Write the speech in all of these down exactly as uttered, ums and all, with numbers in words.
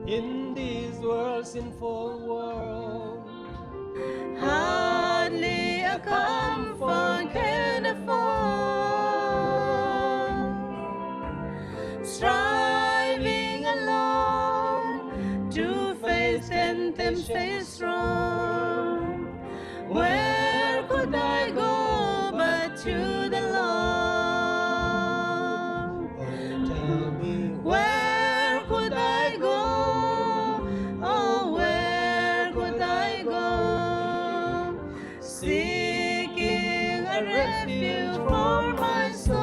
In this world, sinful world, hardly a comfort can afford. Striving alone to face temptation strong. Where could I go but to the Lord? Oh, tell me, where could I go? Oh, where could I go? Seeking a refuge for my soul.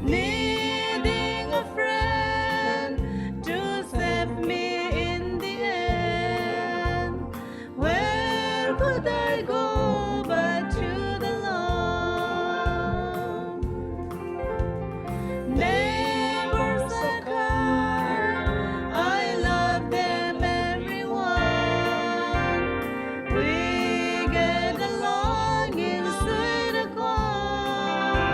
Needing a friend to save me in the end. Where could I go but to the Lord? Neighbors are kind, I love them everyone. We get along in sweet accord.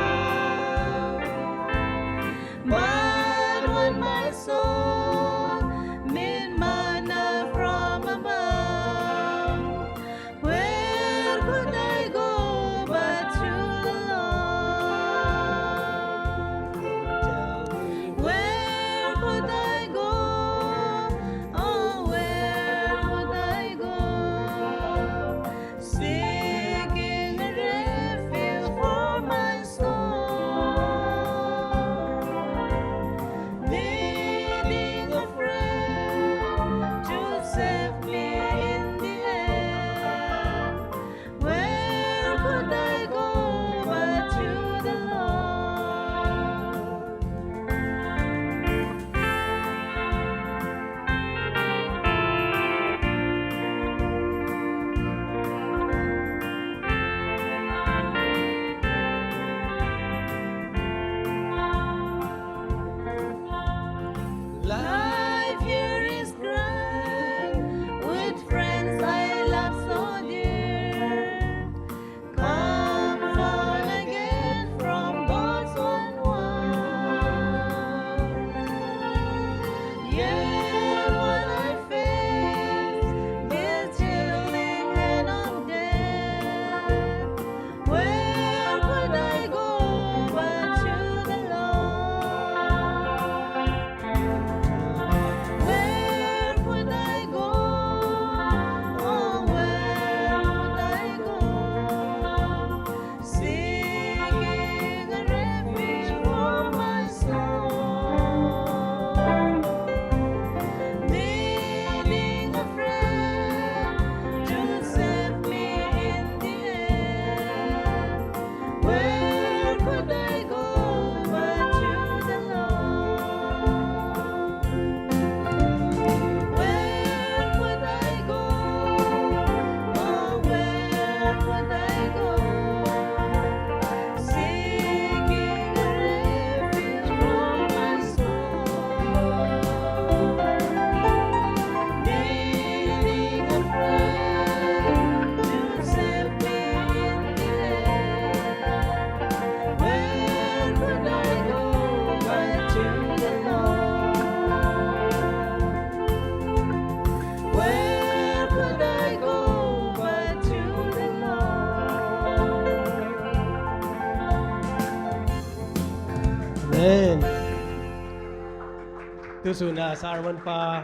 But when my soul need manna from above, where could I go but to the Lord? Where could I go? Oh, where could I go? Seeking a refuge for my soul. Needing a friend to save me in the end. Where could I go but to the Lord? Life here is grand with friends I love so dear. Comfort I get from God's own word. Yet what I face, this chilling hand of death, where could I go but to the Lord? Where could I go? Oh, where could I go? Seeking a refuge for my soul. Needing a friend to save me in the end. Where could I go but to the Lord? Where could I go? Oh, where could I go? Seeking a refuge for my soul. Needing a friend to save me in the end. Where could I go but to the Lord? Where could I go but to the Lord? Amen. Tusuna sermon pa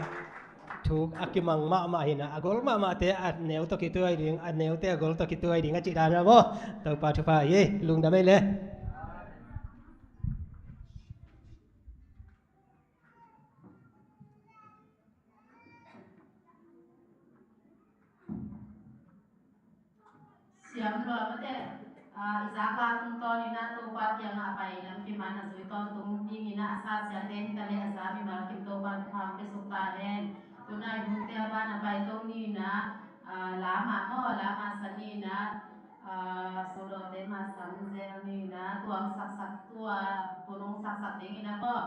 thu a kimang mahmah hi a, a gol mahmahte a neu tawh kituai ding, a neute a gol tawh kituai ding a cih dan a maw. Topa thupha hi, lungdam ei le. Siam lua mate, ah, i zak la tungtawn in ah Topa kiangah a pai lam kiman a zui tawntung ding in ah a sa siam te hi ta leh a za mimal kim Topa thupha hong pia suk ta hen. Tunai hungte a ban a pai to ni in ah, ah, la mah maw, la mah sa ni in ah, ah, solo te mah sam zel ni in ah, tuang saksak tua, tunung saksak ding in ah maw.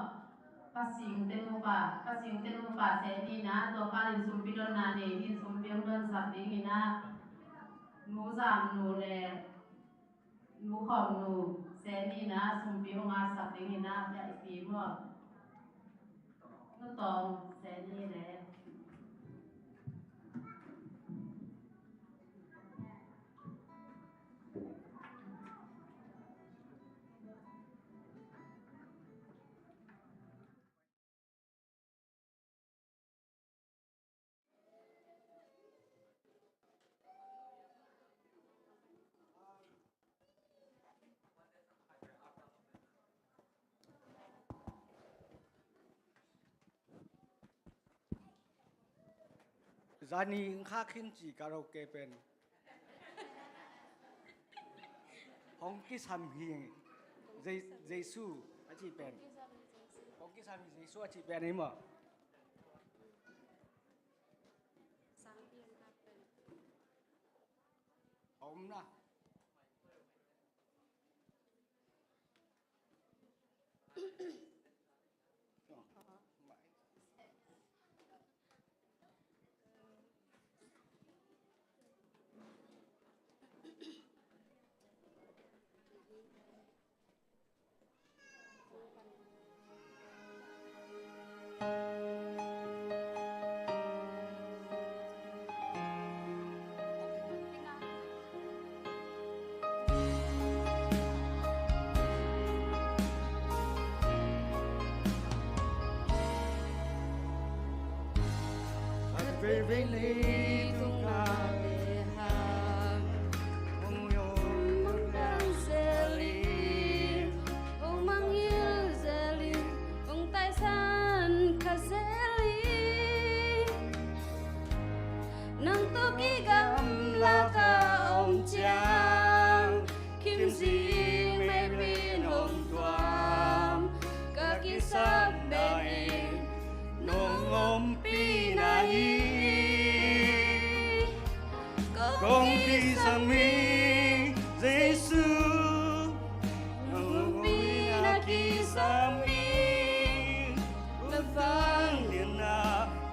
Pasing te nupa, pasing te nupa seh ni in ah, tua kal in sumpi donna nei ni in sumpi hong donsak ding in ah, nu Zam nu le nu Khawm nu seh ni in ah, sumpi hong ngahsak ding in ah, bia i pi maw. Tawng Seni le Zani Kha Khin ci karaoke pen hong kisam hi. Je-, Jesu a ci pen, hong kisam hi Jesu a ci pen hi maw? A om na. Veve leitung a le hang, hong yong hong dang zel in, hong mangngilh zel in, hong taisan kha zel in. Nang tawh kigamla ka om ciang, khimzing meimei in hong tuam, ka kisap bangin nong ompihna hi. Kong kisam hi Jesu, nong ompihna kisam hi. Nang vangliatna,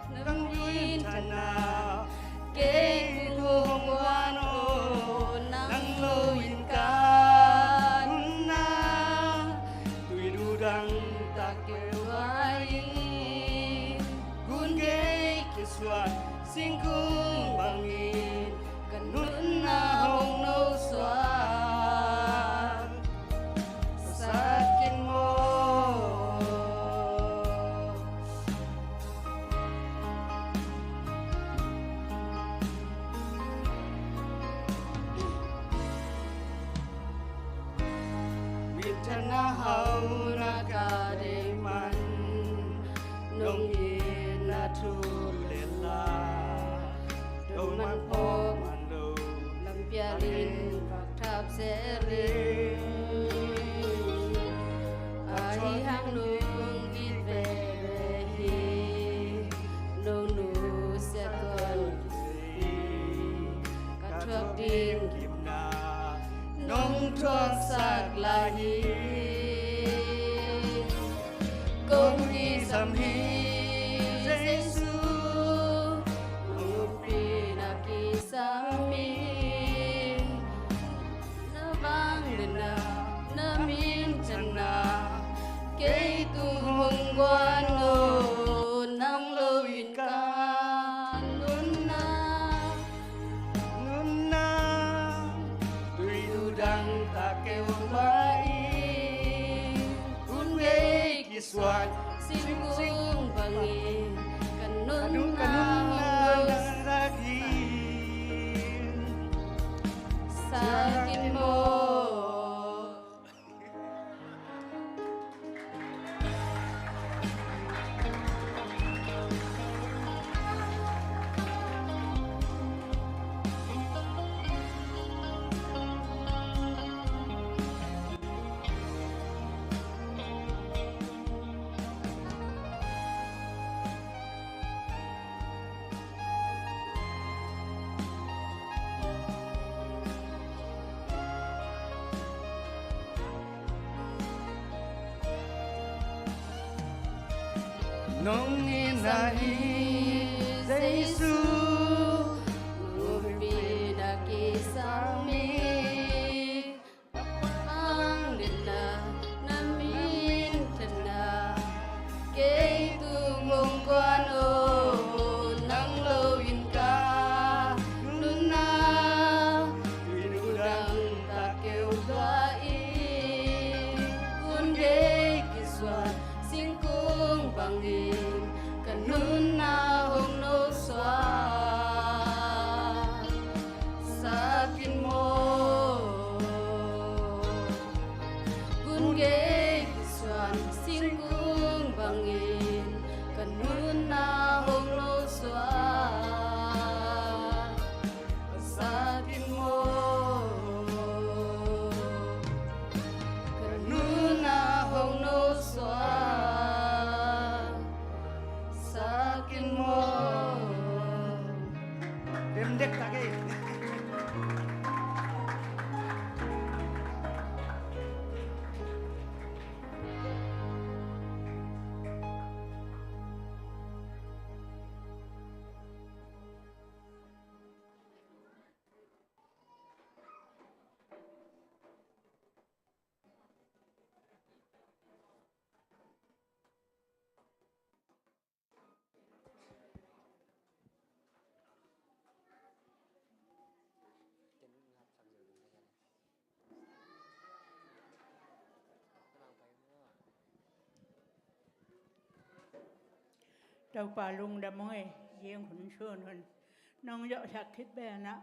nang minthanna, kei tung hong guan aw, nang lo in ka nunna. Tui dudang tak keu vai-in, gun gei kisuan singkung bangin ka nunna hong nosuak sak in maw. Minthanna hauna ka deih man, nong itna thu lel a, do man phawk man lo, lampial in vak thap zel in. Ahi hang nong it veve hi, nong nusia tuan hi. Ka thuak ding gimna nong thuaksak lai hi. Kong kisam hi Jesu, nong ompihna kisam hi. Na vangliatna, na minthanna, kei tung hong guan aw, nang lo in ka nunna. Nunna, tui dudang tak keu vai-in, gun gei kisuan singkung bangin ka nunna hong nosuak sak in maw. Nong itna hi Jesu, nong ompihna kisam hi. Vangliatna, na minthanna, kei tung hong Ka nunna hong no suak sak in maw. Gun gei suan singkung bangin ka nunna hong no suak sak in maw. Ka nunna hong no suak sak in maw. Dem dek tak ei. Topa lungdam ung ei, zing hun sun hun nong zawhsak khit bel na.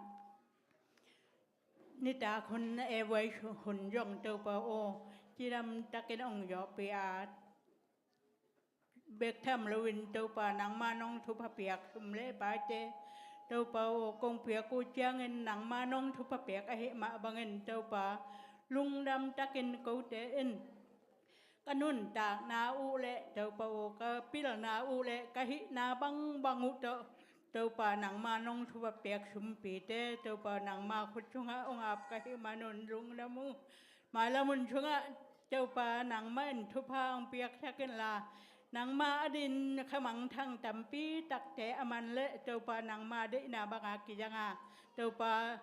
Nitak hun na e buai hun zong Topa aw, cidam takin ong zawhpih a, bek tham loin Topa nangma nong thupha piak sum le paite Topa aw, kong piak uh ciangin nangma nong thupha piak ahih mah bangin Topa lungdam takin kote in ka nuntakna uh le Topa aw, ka pilna uh le ka hihna bangbang uh tawh Topa nangma nong thupha piak sumpite Topa nangma khut sungah ong ap ka hih manun lungdam uh. Mailam hun sungah Topa nangmah in thupha hong piaksak inla, nangma adin khamangthang tampi takte a man le Topa nangma deihna banga kizanga Topa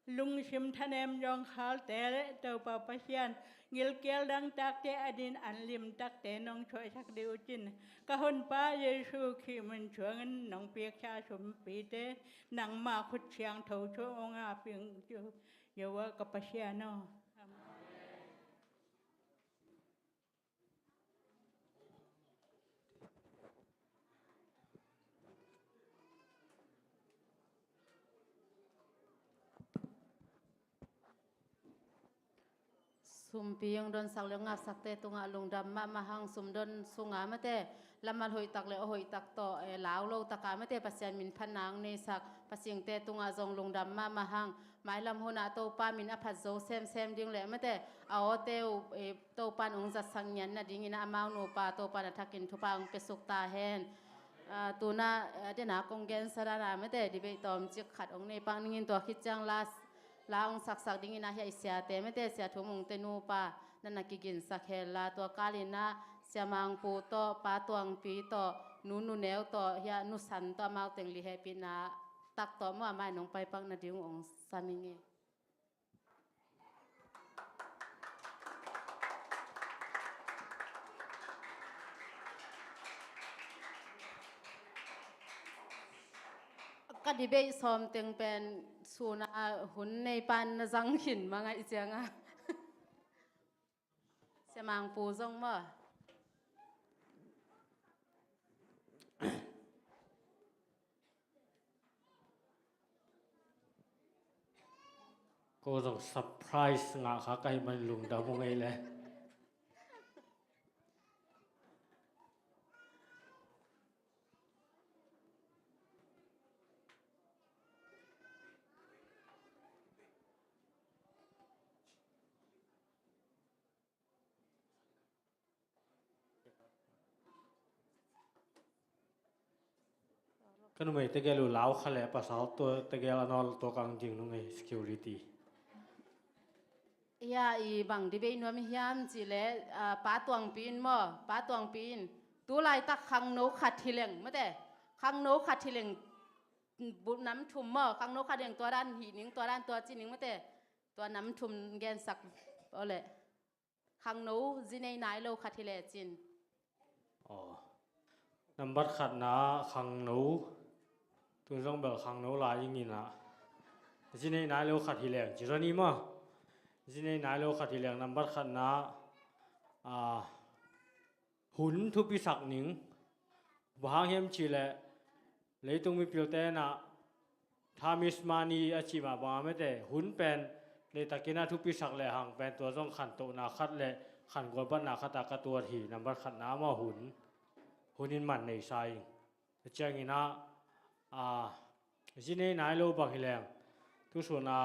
lungsim thanem zawngkhalte le Topa Pasian gilkial dangtakte adin an limtakte nong suahsak dih uh cin ka Honpa Jesu Khrih min suangin nong piaksa sumpite nangma khut siangtho sungah ong ap ing. Jehovah ka Pasian aw. Amen. Sumpi hong donsak le hong apsakte tungah lungdam mahmah hang, sumdon sunga mate lamal hoihtak le aw hoihtak tawh, eh, lau lo taka mate Pasian min phatna hong neisak pasingte tungah zong lungdam mahmah hang. Mailam hunah Topa min a phat zo semsem ding le mate a awte uh, eh, Topa in hong zatsak ngiat nadingin amau nupa Topa in a thakin thupha hong piasuk ta hen. Ah, tuna, ah, dena kong gensa dana mate debate tawmcik khat hong nei pak ningin tua khit ciang la, la hong saksak dingin a hiah i siate mate Sia Thum Ung te nupa nana kiginsak hela tua kalina Sia Mangpu tawh Pa Tuangpi tawh Nu Nu Neu tawh hiah Nu San tawh amau teng li hehpihna tak tawh mu amai nong paipak nading hong sam ing e. Ka debate sawm teng pen suna hun nei pan na zang khin manga i cianga. Sia Mangpu zong maw. Ko zong surprise ngah kha ka hih man lungdam ung ei le. Ka numei tegel uh lau kha le pasal tua tegel a nawl tua kang ding nung ei security. Ia i bang debate nuam i hiam cih le, ah, Pa Tuangpi in maw, Pa Tuangpi in tu laitak khangno khat hi leng mate, khangno khat hi leng bu nam thum maw, khangno khat hi leng tua dan hih ning, tua dan tua ci ning mate, tua nam thum gensak aw le. Khangno zi nei nai lo khat hi lecin. Aw. Nambat khatna khangno. Tun zong bel khangno lai ing inah zi nei nai lo khat hi leng ci zani maw. Zi nei nai lo khat hi leng nambat khatna, ah, hun thupisak ning. Bang hang hiam cih leh leitung mipilte in ah tamismani a cih mah bang a mete, hun pen leitakin a thupisak lehang pen tua zong khantohna khat le khangual batna khat a ka tuat hi. Nambat khatna amah hun, hun in man nei sa ing. Tua ciangin ah, a, zi nei nai lo bang hi leng, tusun a,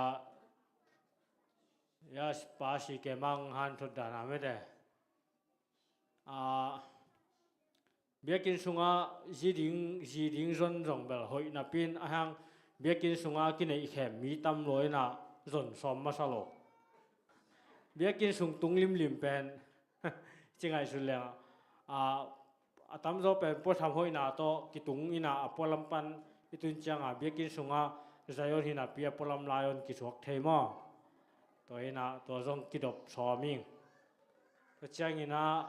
ya, pa si ke mang han thot dan a mete, a, biakinn sungah zi ding, zi ding zon zong bel hoih napi in, a hang biakinn sungah kineihkhem mi tam lua in ah zon sawm masa lo. Biakinn sung tung limlim pen ci ngaihsun leng, a, a tamzaw pen puatham hoihna tawh kitung in ah a pualam pan i tun ciangah biakinn sungah Zion hi napi a pualam lai on kisuak thei maw? Tua in ah tua zong kidop sawm ing. Tua ciangin ah,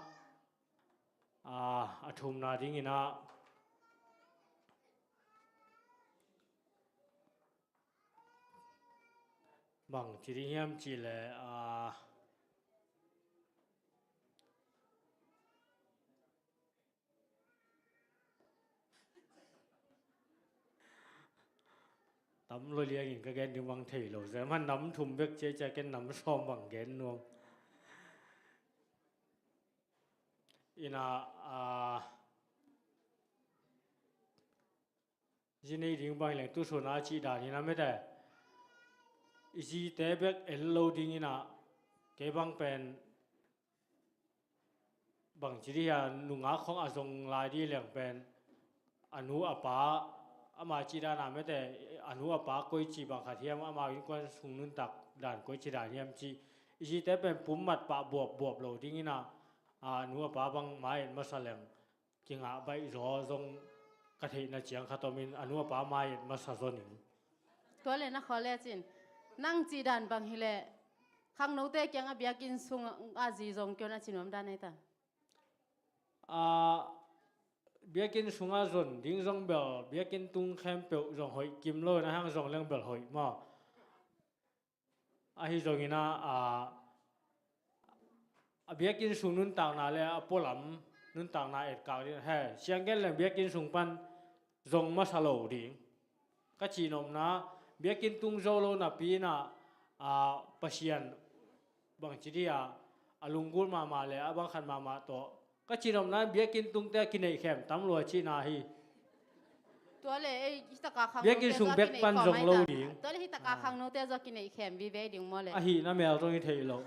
a, a thumna dingin ah bang ci ding hiam cih leh, a, tam lua liangin ka gen ding bang thei lo. Zia man nam thum bek ciacia ken nam sawm bang gen nuam. In ah, a, zi nei ding bang hi leng tusun a cih dan hi na mete, i zite bek en lo dingin ah kei bang pen bang ci dih a, nungak khong a zong lai dih leng pen a nu a pa, ama cih dan a mete, a nu a pa koi cih bang khat hiam, ama innkuan sung nuntak dan koi cih dan hiam cih i zite pen pum mat pah buapbuap lo dingin ah, a nu a pa bang mai en masa leng kingah baih zaw zong ka theihna ciang khat om in a nu a pa mai et masa zon in. Tua le na khaw le cin, nang cih dan bang hi leh khangnote kiang a biakinn sung a zi zong kion a ci nuam dan ei ta. A, biakinn sungah zon ding zong bel biakinn tung khempeuh zong hoih kim lo, na hang zong leng bel hoih maw? Ahi zongin ah, a, a biakinn sung nuntakna le a pualam nuntakna etkak ding he, sianggen leng biakinn sung pan zong masa lo ding. Ka cihnopna, biakinn tung zo lo napi in ah, a, Pasian bangci dih a, a lunggulh mahmah le a bangkhat mahmah tawh ka cihnopna in biakinn tungte a kineihkhem tam lua cihna hi. Tua le ei, hi taka khang biakinn sung bek pan zong lo ding. Tua le hi taka khangnote zong kineihkhem vive ding maw le. Ahi na mel zong hi thei lo.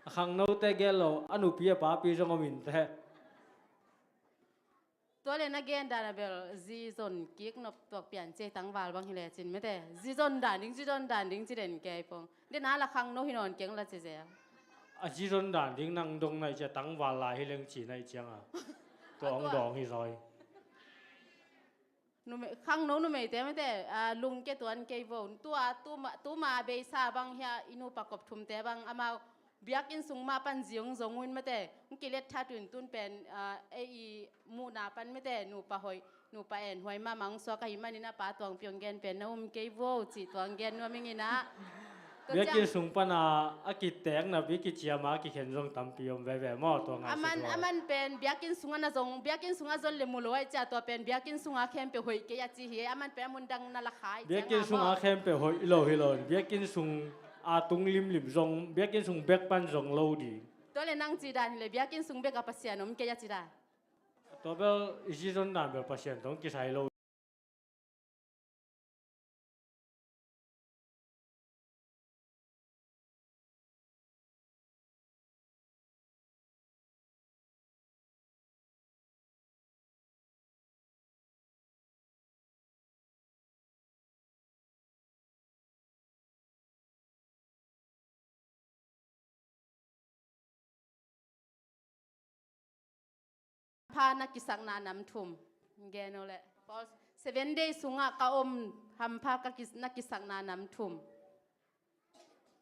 A khangnote gel lo, a nupi a papi zong om in te. Tua le na gen dan a bel zi zon kik nop tuak pian cia tangval bang hi le cin mete. Zi zon dan ding, zi zon dan ding ci den kei pong. Den a la khangno hi nawn keng la ci zel. A zi zon dan ding nang dong naih cia tangval lai hi leng ci naih cianga. Tua ong dawng hi zawi. Khangno numeite mete, a, lungke tuan kei vo. Tua, tuma, tuma beisa bang hia i nupa kop thumte bang amau biakinn sung mah pan ziong zong un mate, hong kilet that un tun pen, a, ei i muhna pan mate, nupa hoih, nupa en huai mahmah hong suak ahih manin a pa tuang piong gen pen na um kei vo, cih tuang gen nuam ing in ah. Biakinn sung pan a, a kitekna pi kiciam a kikhen zong tampi om veve maw, tua ngai. Aman, aman pen biakinn sung a na zong, biakinn sung a zon le mu lo ai cia tua pen biakinn sung a khempeuh hoih kei a ci hi, aman pen a mun dang na la khai. Biakinn sung a khempeuh hoih lo hi lo, biakinn sung a tung limlim zong, biakinn sung bek pan zong lo ding. Tua le nang ci dan hi le, biakinn sung bek a Pasian om kei a ci dan. Tua bel i ci zon dan bel Pasian tawh kisai lo. Hampha na kisakna nam thum. Gen o le. Seven day sungah ka om hampha ka kis-, na kisakna nam thum.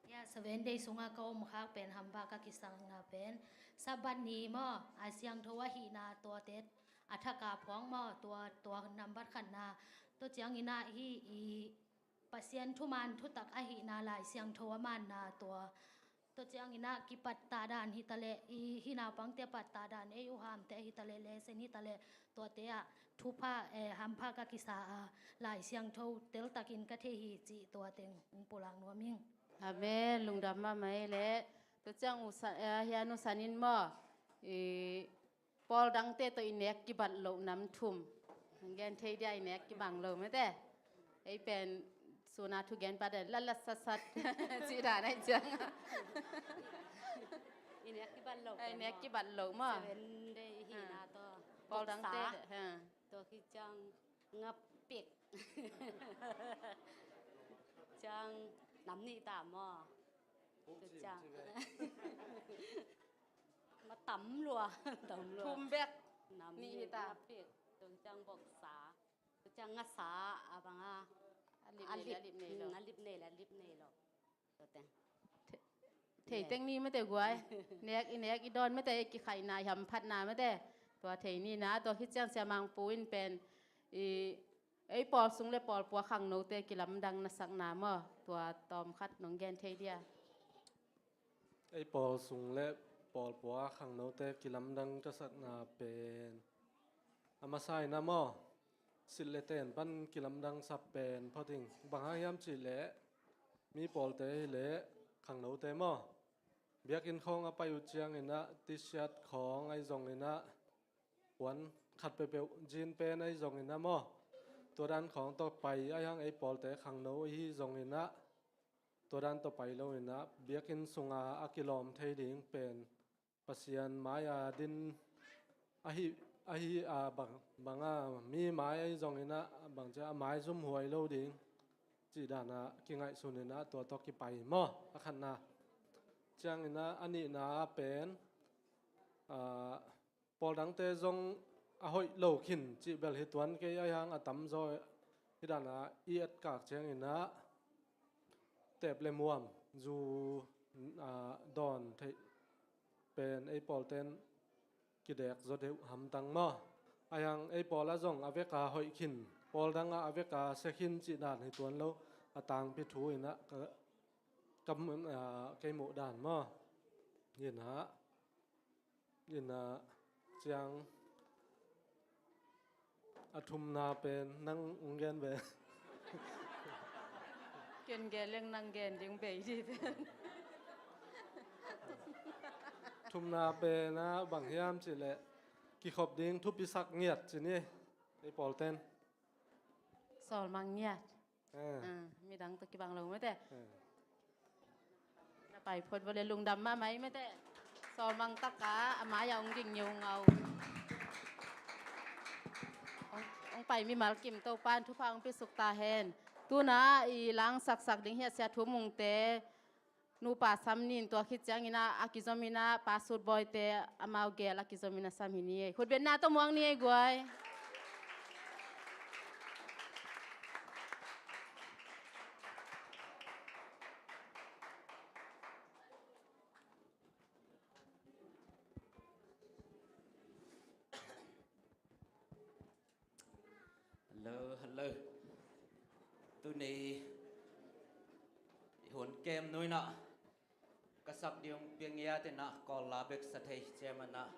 Ya, seven day sungah ka om khak pen hampha ka kisakna pen Sabbath ni maw, a siangtho ahihna tuate a thaka phuang maw, tua, tua nambat khatna. Tua ciangin ah hih i Pasian thuman thutak ahihna, Lai Siangtho a manna tua, Tua ciangin ah kipat ta dan hi ta leh, i, hih naupangte pat ta dan, ei uh hamte hi ta leh, lesson hi ta leh, tuate ah thupha, eh, hampha ka kisa a, Lai Siangtho teltakin ka thei hi cih tua teng hong pulak nuam ing. Amen. Lungdam mahmah ei leh. Tua ciang uh sa-, eh, hian uh sanin maw, i, pawl dangte tawh i nek kibat loh nam thum. Gen thei dia i nek kibang lo mate. Ei pen suna thugen pat den latlat satsat cih dan ahi ciang. I nek kibat loh, i nek kibat loh maw. Seven day hi na tawh. Pawl dangte, ha. Tua khit ciang ngapik. Ciang nam nih ta maw. Tua ciang. Ma tam lua, tam lua. Thum bek. Nam nih hi ta. Ngapik, tua ciang voksa. Tua ciang ngasa, a bang a. A lip nei leh a lip nei lo. A lip nei leh a lip nei lo. Tua teng. Thei teng ni mate guai. Nek, i nek i dawn mate, i kikhaihna, i hamphatna mate. Tua thei ni na, tua khit ciang Sia Mang Pu in pen, i, ei pawl sung le pawl pua khangnote kilamdang na sakna maw. Tua tawm khat nong gen thei dia. Ei pawl sung le pawl pua khangnote kilamdang ka sakna pen a masa in ah maw, silh le ten pan kilamdang sap pen phot ing. Bang hang hiam cih leh mi pawlte hi leh khangnote maw, biakinn khawng a pai uh ciangin ah T-shirt khawng ahi zongin ah, puan khat peuhpeuh jean pen ahi zongin ah maw, tua dan khawng tawh pai ahi hang ei pawlte khangno ahi zongin ah, tua dan tawh pai lo in ah biakinn sunga a kilawm thei ding pen Pasian mai-a din ahi, ahi a bang, bang a mi mai ahi zongin ah bang cia a maizum huai lo ding cih dan a kingaihsun in ah tua tawh kipai maw, a khatna. Ciangin ah a nihna pen, a, pawl dangte zong a hoih lo khin cih bel hi tuan kei ahi hang a tamzaw hi dan a i etkak ciangin ah tep le muam zu, a, dawn theih pen ei pawlten kidek zaw deuh hamtang maw. Ahi hang ei pawl ah zong a vek a hoih khin, pawl dang ah a vek a sia khin cih dan hi tuan lo, a tangpi thu in ah ka, ka, a, kei muh dan maw. Hi in ah, in ah, ciang a thumna pen nang ung gen ve. Ken gen leng nang gen ding bei di pen. Thumna pen ah bang hiam cih leh kikhop ding thupisak ngiat ci ni, ei pawlten. Sawlmang ngiat. Eh. Ah, midang tawh kibang lo mate. Eh. Na pai phot vawh le lungdam mahmah ei mate. Sawlmang taka a mai-ah hong ging ngeungau. Hong, hong pai mimal kim Topa'n thupha hong piasuk ta hen. Tu-in ah i langsaksak ding hi a, Sia Thu Mungte nupa sam ni in, tua khit ciangin ah a kizom in ah Pa Sut Bawite amau gel a kizom in ah sam hi ni ei. Khutbetna tawh muak ni ei guai. Hello, hello. Tuni i hun kem nu in ah ka sak ding piang ia te in ah Kawl la bek sa thei ciam in ah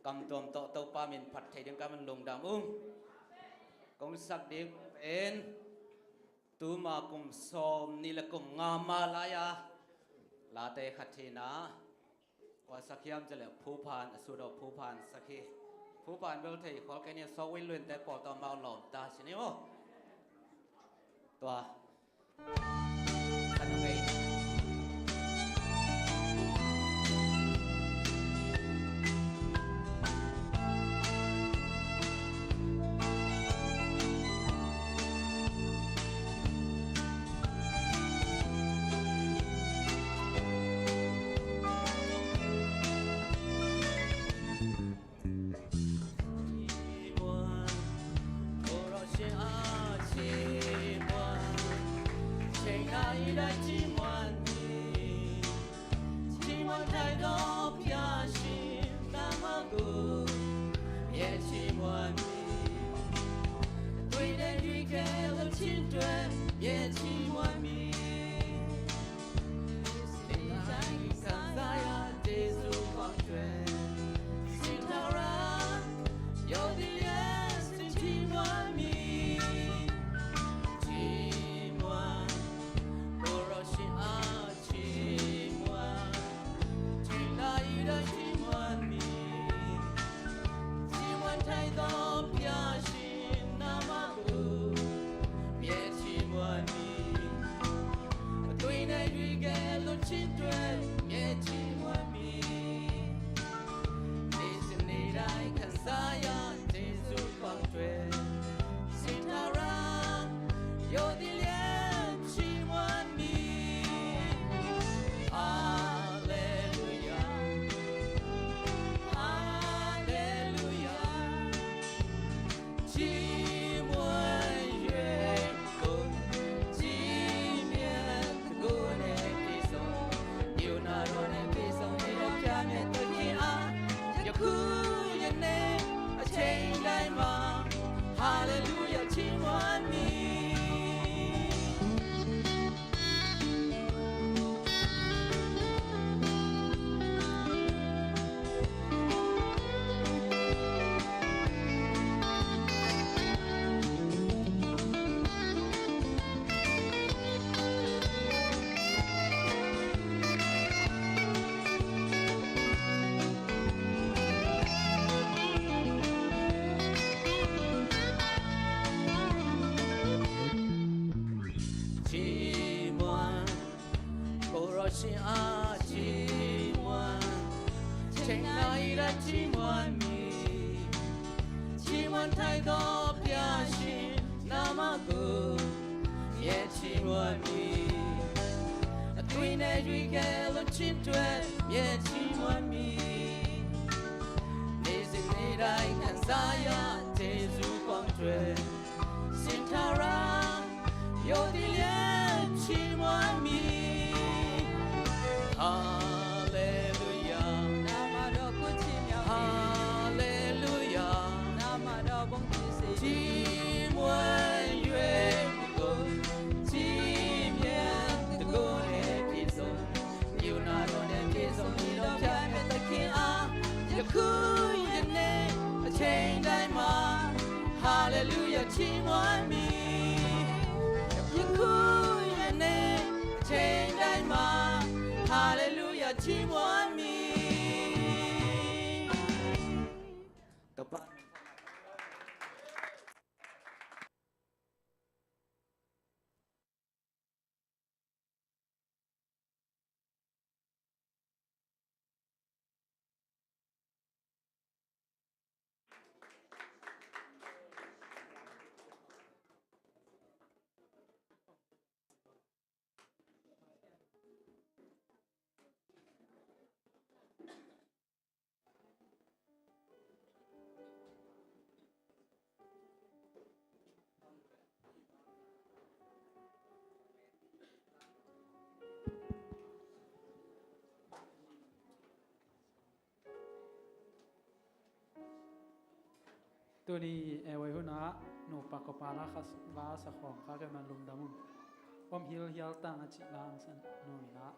kam tuam tawh Topa min phat thei ding ka man lungdam ung. Kong sak ding pen tuma kum sawm nih le kum nga ma lai-a late khat hi in ah, kua sak hiam cih leh Phu Phan, a sut aw Phu Phan sak hi. Phu Phan bel thei khol kei ni, Sawk Win Luinte pawl tawh amau lawm ta ci ni maw. Tua. Kan ngei. 太多表情那么苦，也寂寞你。对那一个人情对也寂寞你。你是你来看啥呀？这烛光对，心头上有的脸寂寞你。哈利路亚，哈利路亚。 Hallelujah, 寂寞你。Hallelujah, 寂寞你。 Tuni ei hun ah nupa khuapa la kha va sa khawm kha kei man lungdam un. Om hilhial tang a cih la ang san nu in ah.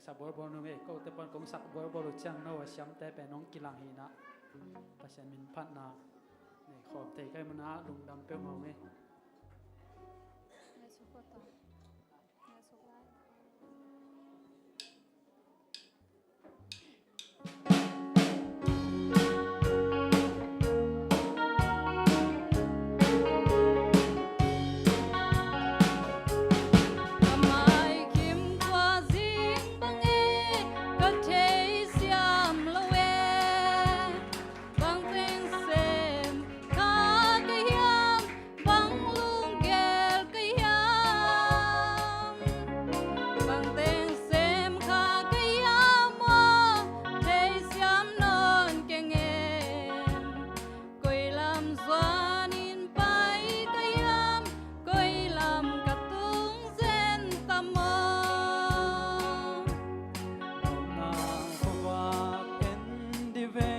Sak bualbual nung ei, kote pan kong sak bualbual uh ciang no a siamte pen hong kilang hi na. Pasian min phatna nei khawm thei kai mun ah lungdam peuhmah ung ei. Ka maikim tua zing bang e, ka thei siam lo e. Bang teng sem kha ka hiam, bang lunggel ka hiam. Bang teng sem kha ka hiam aw, thei siam nawn keng e. Koi lam zuanin pai ka hiam, koi lam ka tung zen tam aw. Nang khuavak en dih ve,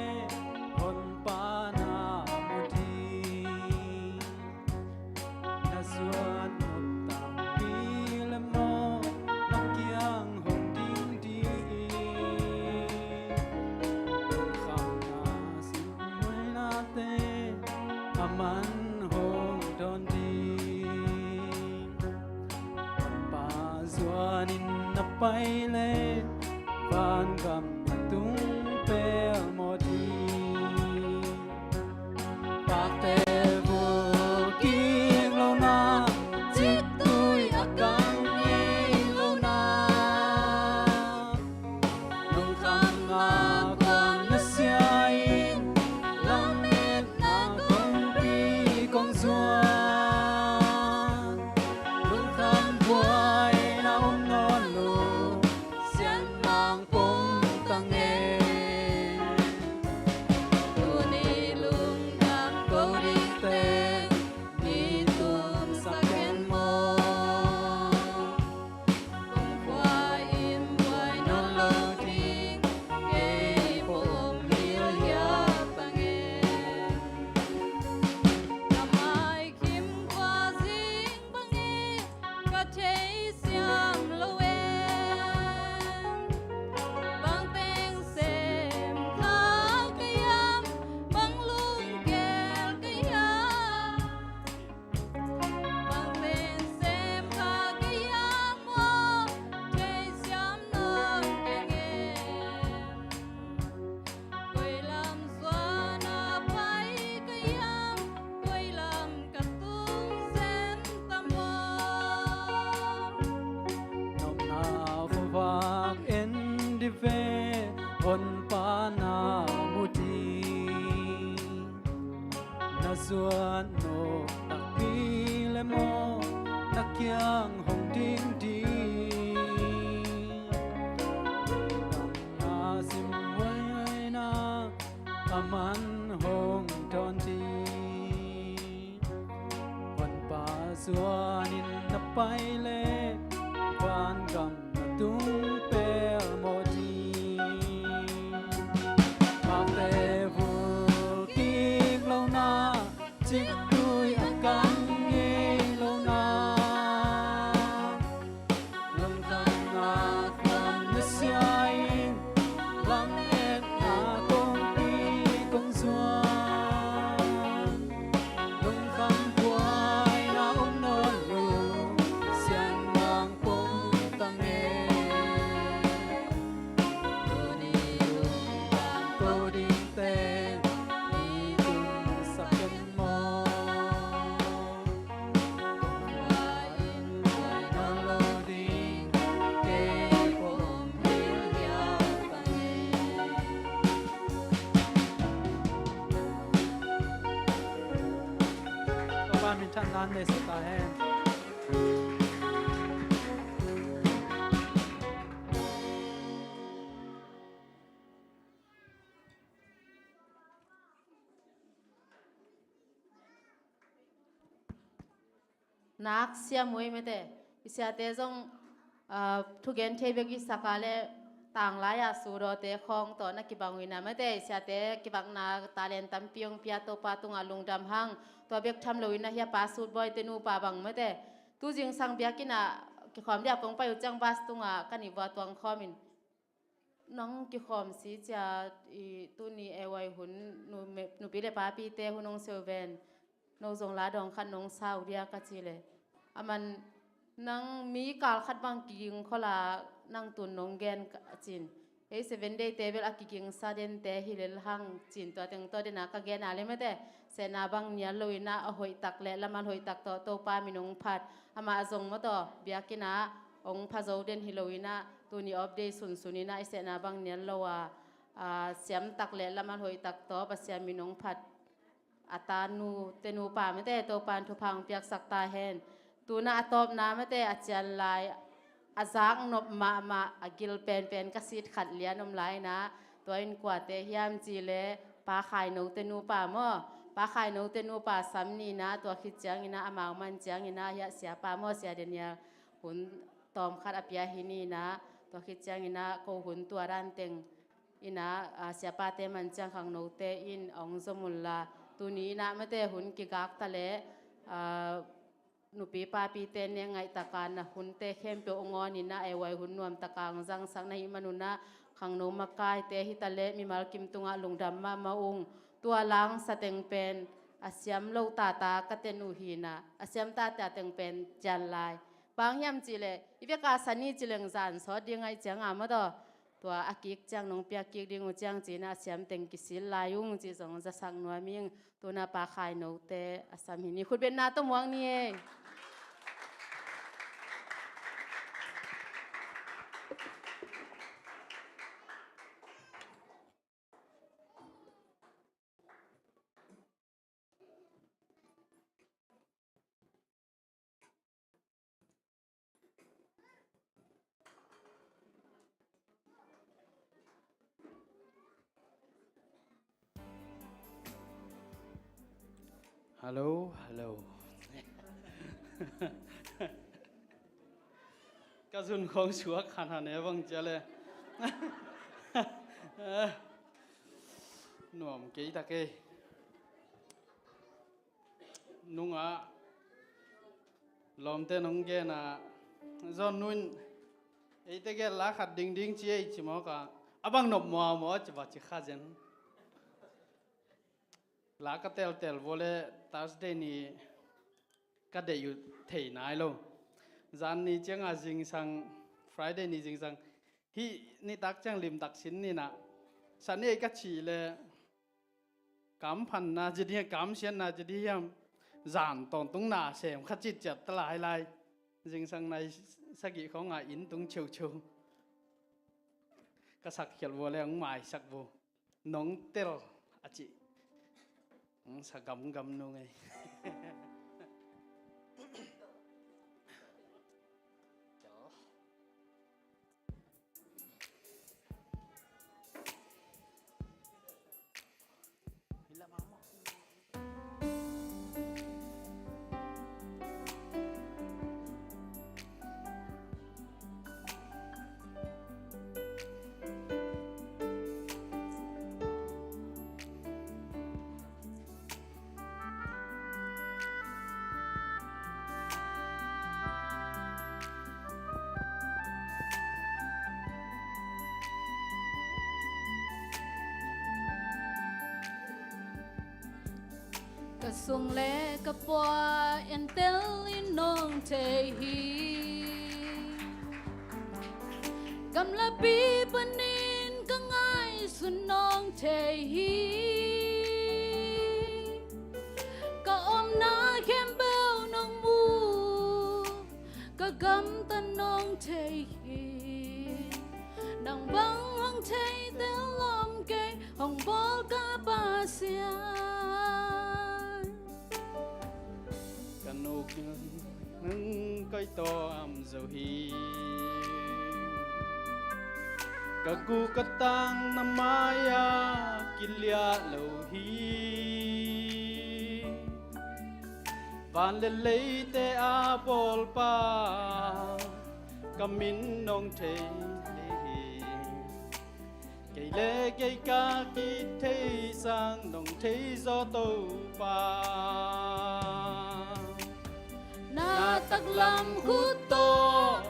honpa na mu ding. Na zuat nop tampi le maw, na kiang hong ding dih. Lungkhamna sin muinate, a man hong dawn ding. Honpa zuanin na pai le, vangam na tung pelmawh ding. Pakte vul kik lohna, ciktui a kang kik lohna. Lungkham ngak kuang na sia in, lametna kongpi kong zuan. Lungkham buaina om nawn lo, sianmang pongtang e. Tuni lungdam ko ding Na zuat nop takpi le maw, na kiang hong ding ding. Nang a sim huaina, a man hong dawn ding. Honpa zuanin na pai leh, vangam na tung pelmawh ding. Pakte vul kik lohna, ciktui a kan ngei lohna, lungtang a kuam na sia in, lametna kongpi kong zuan. Lungkham buaina om nawn lo, sianmang pom ta ngei. Tuni lungkham ko dingte, i tunsak ken maw. Kong buai in buai nawn lo ding, kei pom ding hiam ka ngei. Topa minthanna nei sak ta hen. Nak siam uh ei mate. I siate zong, ah, thugen thei bek i sak a le, tanglai-a sudawte khawng tawh na kibang uh ina mate. I siate kibakna talent tampi hong pia, Topa tungah lungdam hang. Tua bek tham lo ina hia pa sut bawi te nupa bang mate. Tu zingsang biakinn ah kikhawm dia kong pai uh ciang bus tungah ka nih vua tuang khawm in, nang kikhawm si cia, i tuni A Y hun, nu-, nupi le papite hun hong seu ven. No zong la dawng khat nong sa uh dia ka ci le, aman nang mi kal khat bang kiging khol a, nang tun nong gen ka, a cin. Ei Seven Day te bel a kigingsa dente hi lel hang cin, tua teng tawh dena ka gen a le mate. Sehna bang nial lo ina a hoih tak le laman hoih tak tawh Topa min hong phat. Amah zong maw tawh biakinn ah hong pha zo den hi lo ina, tuni off day sunsun ina i sehna bang nial lo a, a, siam tak le laman hoih tak tawh Pasian min hong phat. A tanu te nupa mate, Topan thupha hong piaksak ta hen. Tuna a tawpna mate, a cian lai, a zak nop mahmah, a gil penpen ka sit khat lian om lai ina, tua in kuate hiam ci le, Pa Khai No te nupa maw. Pa Khai No te nupa sam ni ina, tua khit ciang ina, amau man ciang ina, hia siapa maw, Sia Daniel hun tawm khat a pia hi ni ina, tua khit ciang ina, ko hun tua dan teng ina, a, siapate man ciang khangnote in hong zom un la. Tuni ina mate hun kigak ta le, a, nupi papite ne ngaih taka na hunte khempeuh hong awn ina, A Y hun nuam taka hong zangsak na hih man ina, khangno makaite hi ta le mimal kim tungah lungdam mahmah ung. Tua langsa teng pen a siam lo tata ka ten uh hi ina, a siam tata teng pen cian lai. Bang hiam ci le, i veka sani ci leng zan sawt ding aih ciang a maw tawh. Tua a kik ciang nong piak kik ding uh ciang ci ina, a siam teng kisil lai ung ci zong zasak nuam ing. Tuna Pa Khai No te a sam hi ni, khutbetna tawh muang ni ei. Hello, hello. Ka zun khawng suak khan han e bang cia le. Nuam kei ta kei. Nungah lawmte nong genah John Nu in eite gel la khat ding ding ci ei ci mawk a, a bang nop mua maw ci va ci kha zen. La ka teltel vua le Thursday ni ka deih uh thei nai lo. Zan ni cianga zingsang, Friday ni zingsang, hih nitak ciang limtak sin ninah, Sunday ka cih le kam phanna ci ding hiam, kam siatna ci ding hiam, zan tawntungna sem kha citciat ta lailai. Zingsang nai sagih khawngah inn tung cheucheu. Ka sakkhialh vua le hong maisak vua. Nong tel a cih. Sa gamgam nung ei. Ka sung le ka pua entel in nong thei hi. Gamlapi panin ka ngaihsun nong thei hi. Ka omna khempeuh nong mu, ka gamtat nong thei hi. Nang bang hong thei tel om kei, hong bawl ka Pasian. Ka nukna nang koi tawm zo hi. Ka gu ka tang na mai-ah kiliah lo hi. Van le leite a bawlpa, ka min nong thei hi. Kei le kei ka kithei sang nong thei zaw Topa. Na taklam khut tawh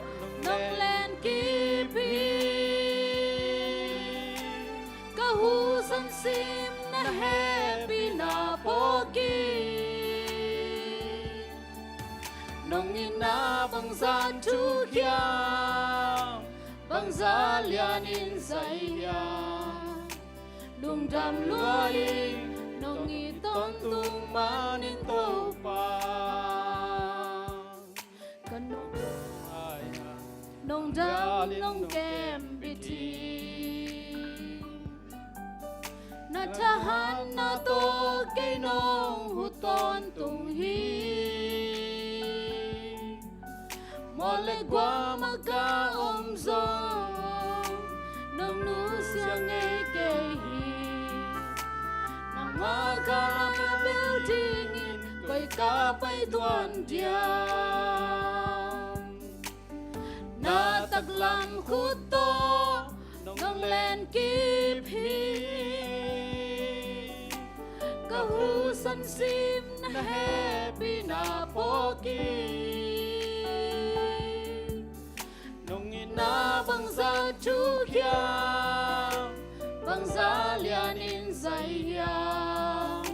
nong len kip hi. Ka husan sim na hehpihna phawk hi. Nong itna bangzah thukhia, bangzah lianin zai hiam. Lungdam lua ing, nong it tawntung manin Topa. Ka nong, nong dam nong kembit hi. Na thahatna tawh kei nong huh tawntung hi. Mawh le guam ah ka om zong nong nusia ngei kei hi. Nangmah ka bel dingin koi ka pai tuan diam. Na taklam khut tawh nong len kip hi. Ka husan sim na hehpihna phawk hi. Nong itna bangzah thukhia, bangzah lianin zai hiam.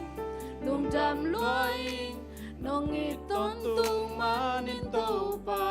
Lungdam lua ing, nong it tawntung manin Topa.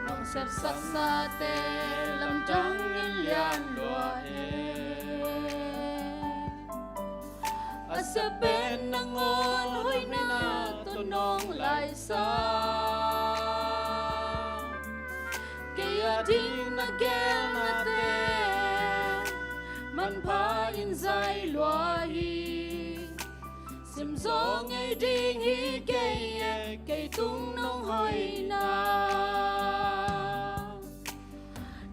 Nong sepsaksate lamdang in lian lua e. A sia pen nangawn hoihna tawh nong laisa. Kei a ding na geelnate manpha in zai lua hi. Simzaw ngei ding hi kei e, kei tung nong hoihna.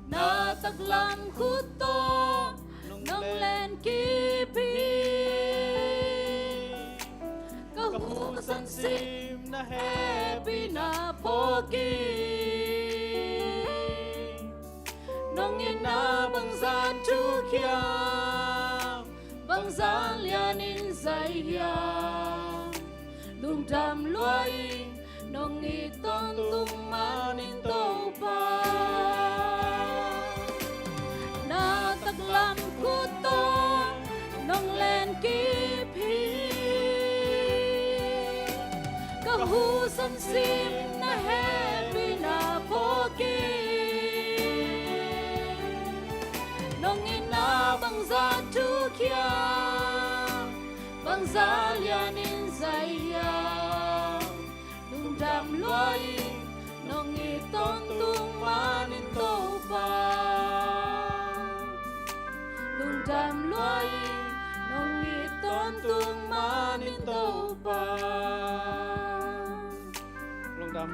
Na taklam khut tawh nong len kip hi. Ka husan sim na hehpihna phawk hi. Nong itna bangzah thukhia, bangzah lianin zai hiam. Lungdam lua ing, nong it tawntung manin Topa. Na taklam khut tawh Ka husan sim na hehpihna phawk in, nong itna bangzah thukhia, bangzah lianin zai hiam. Lungdam lua in, nong it tawntung manin Topa. Lungdam lua in, nong it tawntung manin Topa. Lungdam.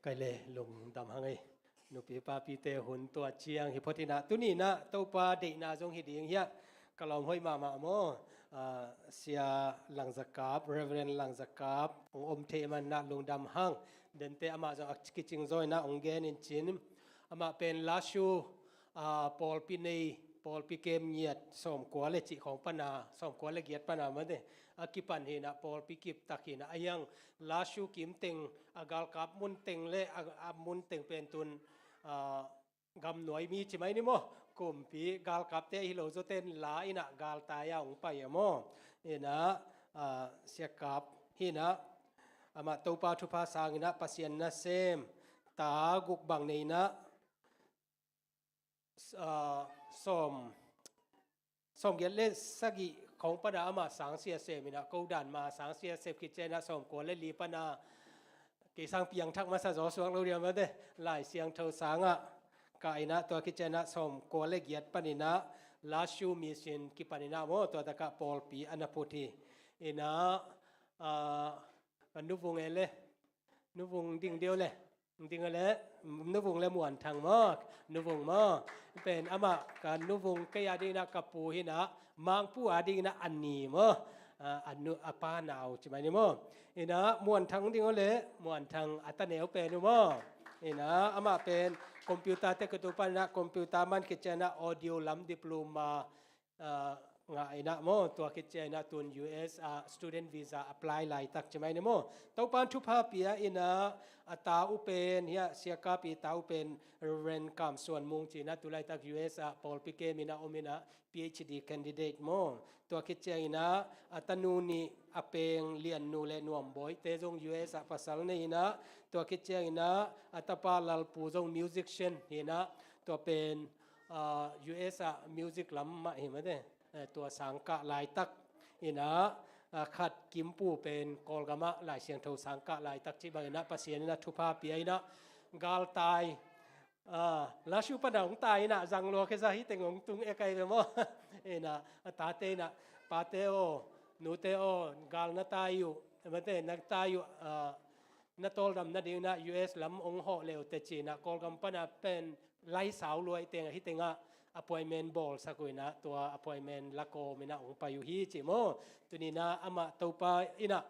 Kai le lungdam hang ei. Nupi papite hun tua ciang hi phot inah, tuni inah Topa deihna zong hi ding hiah. Ka lawm hoih mahmah maw. Ah, Sia Langzakap, Reverend Langzakap hong om thei manah lungdam hang. Dente amah zong a kicing zaw inah hong gen in cin. Amah pen Lashu, ah, pawlpi nei, pawlpi kem ngiat sawmkua le cih khawng pana, sawmkua le giat pana mate a kipan hinah, pawlpi kiptak hinah, a hiang Lashu kimteng, a galkap munteng le a, a munteng pen tun, ah, gamnuai mi ci mai ni maw, kumpi galkapte ahi lo zawten la inah galtai a hong pai a maw. Inah, ah, siakap hinah, amah Topa thupha sang inah Pasian nasem ta guk bang nei inah, ah, sawm, sawmgiat le sagih khawng pana amah sangsia sem inah, ko dan ma sangsia sem khit ciang inah sawmkua le li pana kei sang piangthak masa zaw suak lo diam mate, Lai Siangtho sangah kah inah, tua khit ciang inah sawmkua le giat pan inah Lashu Mission kipan inah maw, tua takah pawlpi a na phut hi. Inah, ah, ka nuvung e le, nuvung ding deuh le, ding a le, nuvung le Muanthang maw, nuvung maw. Pen amah ka nuvung kei a ding inah ka pu hinah, Mangpu a ding inah a ni maw. Ah, a nu, a pa nau ci mai ni maw. Inah Muanthang ding a le, Muanthang a taneu pen uh maw. Inah amah pen computer te kutu pan inah computer man khit ciang inah audio lam diploma ah, ngah inah maw, tua khit ciang inah tun U S ah student visa apply laitak ci mai ni maw. Topan thupha pia inah a ta uh pen, hiah siakap i ta uh pen Reverend Kam Suan Mung ci inah tu laitak U S ah pawlpi kem inah om inah P H D candidate maw. Tua khit ciang inah a tanu nih a peng Lian Nu le Nuam Bawi te zong U S ah pasal nei inah, tua khit ciang inah a tapa Lalpu zong musician hi inah, tua pen ah, U S ah music lam mah hi mate. Eh, tua sangkah laitak inah, ah, khat Kimpu pen Kawlgam ah Lai Siangtho sangkah laitak ci bang inah Pasian inah thupha pia inah galtai, ah, Lashu pana hong tai inah zang lua kheza hi teng hong tung e kai ve maw. Inah a tate inah, pate aw, nute aw, gal na tai uh mate, na tai uh, ah, na tawldam nading inah U S lam hong hawh leu teci inah Kawlgam pana pen laisau luai teng ahi tengah appointment bawlsak uh inah, tua appointment lakawm inah hong pai uh hi ci maw. Tuni inah amah Topa inah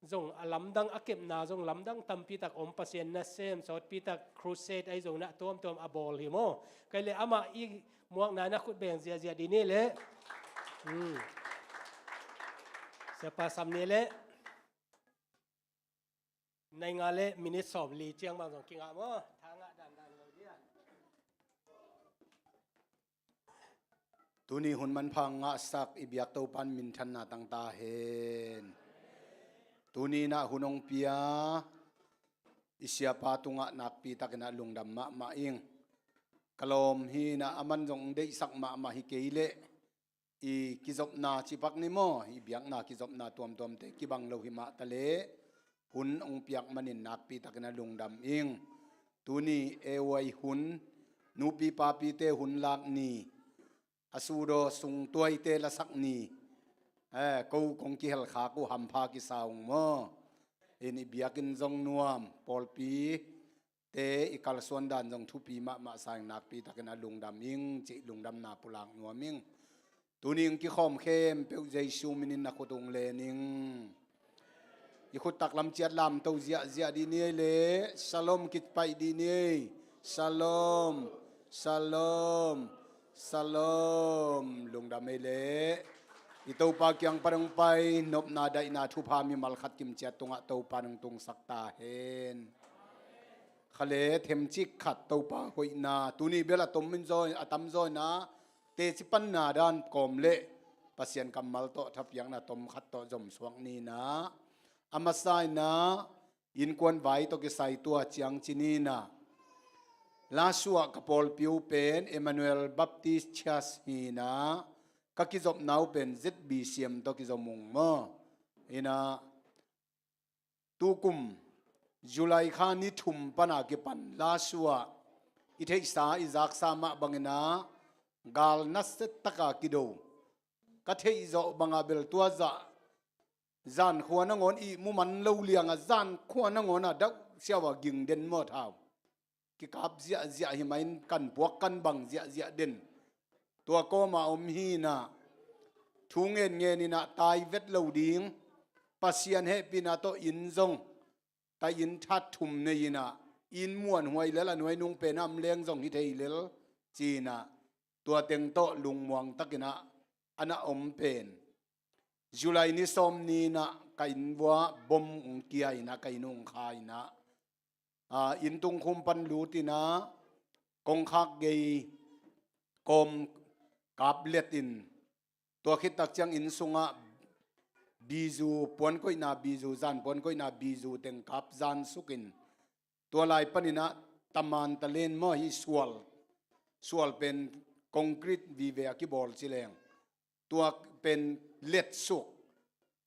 zong a lamdang a kepna zong lamdang tampitak om, Pasian nasem sawtpitak crusade ahi zong inah tuamtuam a bawl hi maw. Kai le amah i muakna inah khut beng ziahziah di ni le. Hmm. Siapa sam ni le. Nai nga le minit sawmli ciang bang zong kingah maw? Tha ngah dandan lo dia. Tuni hun manpha ngahsak i biak Topan minthanna tangta hen. Tuni inah hun hong pia i siapa tungah nakpi takin ah lungdam mahmah ing. Ka lawm hi inah aman zong deihsak mahmah hi kei leh i kizopna cipak ni maw, i biakna kizopna tuamtuamte kibang lo hi mah ta leh hun hong piak manin nakpi takin ah lungdam ing. Tuni A Y hun, nupi papite hun lak ni, a sudaw sungtuaite lasak ni, eh, ko kong kihelkhak uh hampha kisa ung maw. In i biakinn zong nuam, pawlpi te i kalsuan dan zong thupi mahmah sa ing, nakpi takin ah lungdam ing cih lungdamna pulak nuam ing. Tuni ing kikhawm khempeuh Jesu minin na khut ung len ing. I khut taklam ciat lamto ziahziah dih ni ei le. Shalom kipaih dih ni ei. Shalom, shalom, shalom. Lungdam ei le. I Topa kiang pan hong pai nopna daihna thupha mimal khat kimciat tungah Topa nong tungsak ta hen. Khale themcik khat Topa hoihna tuni bel a tom in zaw, a tamzaw inah teci panna dan kawm le Pasian kammal tawh thapiakna tom khat tawh zomsuak ni inah, a masa inah innkuan vai tawh kisai tua ciang ci ni inah, Lasuah ka pawlpi uh pen Emmanuel Baptist Church hi inah, ka kizopna uh pen Z B C M tawh kizom ung maw. Inah tukum July kha ni thum pana kipan Lasuah i theihsa i zaksa mah bang inah gal nasia taka kido. Ka theihzawh banga bel tua zah zankhua nangawn ihmu man lo lianga zankhua nangawn a dauh siau a ging den maw thau. Kikap ziahziah hi mah in kan puak kan bang ziahziah den. Tua kawma om hi inah thu ngenngen inah tai vet lo ding. Pasian hehpihna tawh inn zong tai inn that thum nei inah inn muanhuai lel a nuai nung pen a om leng zong hi thei lel ci inah tua teng tawh lungmuang tak inah a na om pen July ni sawm ni inah ka inn vuah bom hong kia inah ka inn hong kha inah, a, inn tungkhum pan lut inah kongkhak gei kawm kap let in, tua khit tak ciang inn sungah bizu puankoihna bizu, zan puankoihna bizu teng kap zan suk in, tua lai pan inah taman talen maw hi sual, sual pen concrete vive a kibawl ci leng tua pen letsuk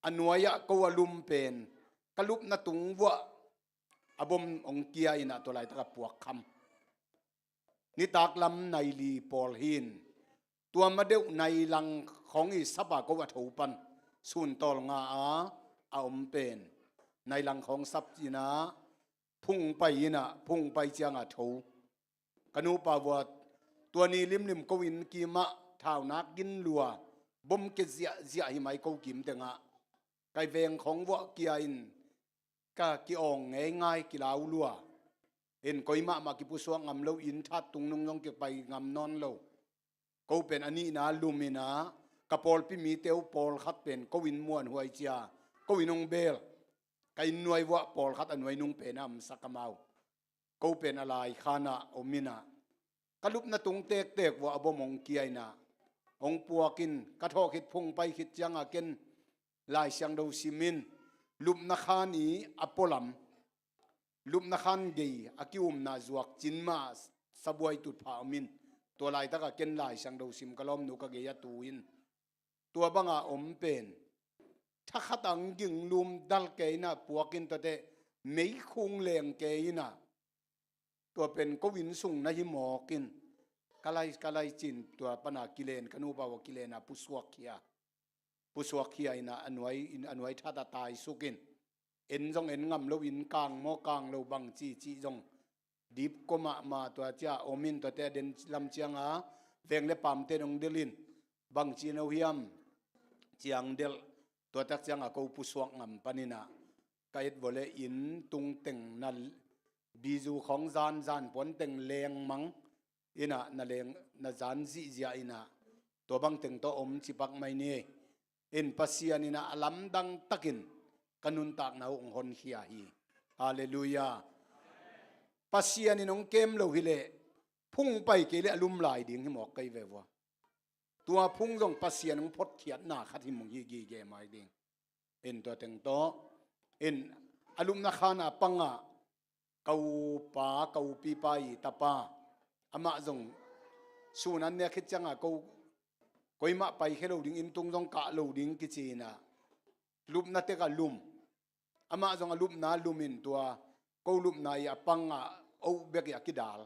a nuai-ah ko a lum pen ka lupna tung vuah a bom hong kia inah tua laitak a puak kham. Nitak lam nai li pawl hi in tua ma deuh nai lang khawng i sap a ko a tho pan sun tawl nga a a om pen nai lang khawng sap inah phung pai inah phung pai cianga tho. Ka nupa vuah tua ni limlim ko inn kimah thaunak gin lua bom ke ziahziah hi mai ko kim tengah kai veng khawng vuah kia in ka ki-awng ngeingai kilau lua. In koi mahmah kipusuak ngam lo, inn that tung nung zong kipai ngam nawn lo. Ko pen a nihna lum inah ka pawlpi mite uh pawlkhat pen ko inn muanhuai cia ko inn hong beel. Ka inn nuai vuah pawlkhat a nuai nung pen a omsak amau. Ko pen a laikhan ah om inah ka lupna tung tektek vuah a bom hong kia inah hong puak in ka thawh khit phung pai khit cianga ken Lai Siangtho sim in lupna khan i a pualam lupna khan gei a ki-umna zuak cin mah sabuai tutphah om in tua laitaka ken Lai Siangtho sim ka lawmnu ka gei a tu in tua banga om pen thakhat ang ging lum dal kei inah puak in tuate meikhung leng kei inah tua pen ko inn sung na hi mawk in ka lai ka lai cin tua pana kilen ka nupa uh a kilen a pusuak khia pusuak khia inah a nuai in a nuai that a taisuk in en zong en ngam lo in kang maw kang lo bang ci cih zong dip ko mahmah tua cia om in tuate a den lam cianga veng le pamte nong delh in bang ci no hiam ciang delh tua tak cianga ko pusuak ngam pan inah ka et vawh le inn tung teng na bizu khawng zan zan puan teng lengmang inah na leng na zan zihziah inah tua bang teng tawh om cipak mai ni. In Pasian inah a lamdang takin ka nuntakna uh hong honkhia hi. Halleluiah. Pasian in hong kem lo hileh phung pai kei le a lum lai ding hi mawk kei ve vua. Tua phung zong Pasian hong photkhiatna khat hi mawk hi gige mai ding. In tua teng tawh in a lupna khan a pangah ka upa ka upipa i tapa amah zong sun an nek khit cianga ko koimah paikhia lo ding inn tung zong kah lo ding kici inah lupna tek a lum. Amah zong a lupna lum in tua ko lupna i a pangah oh bek i a kidal.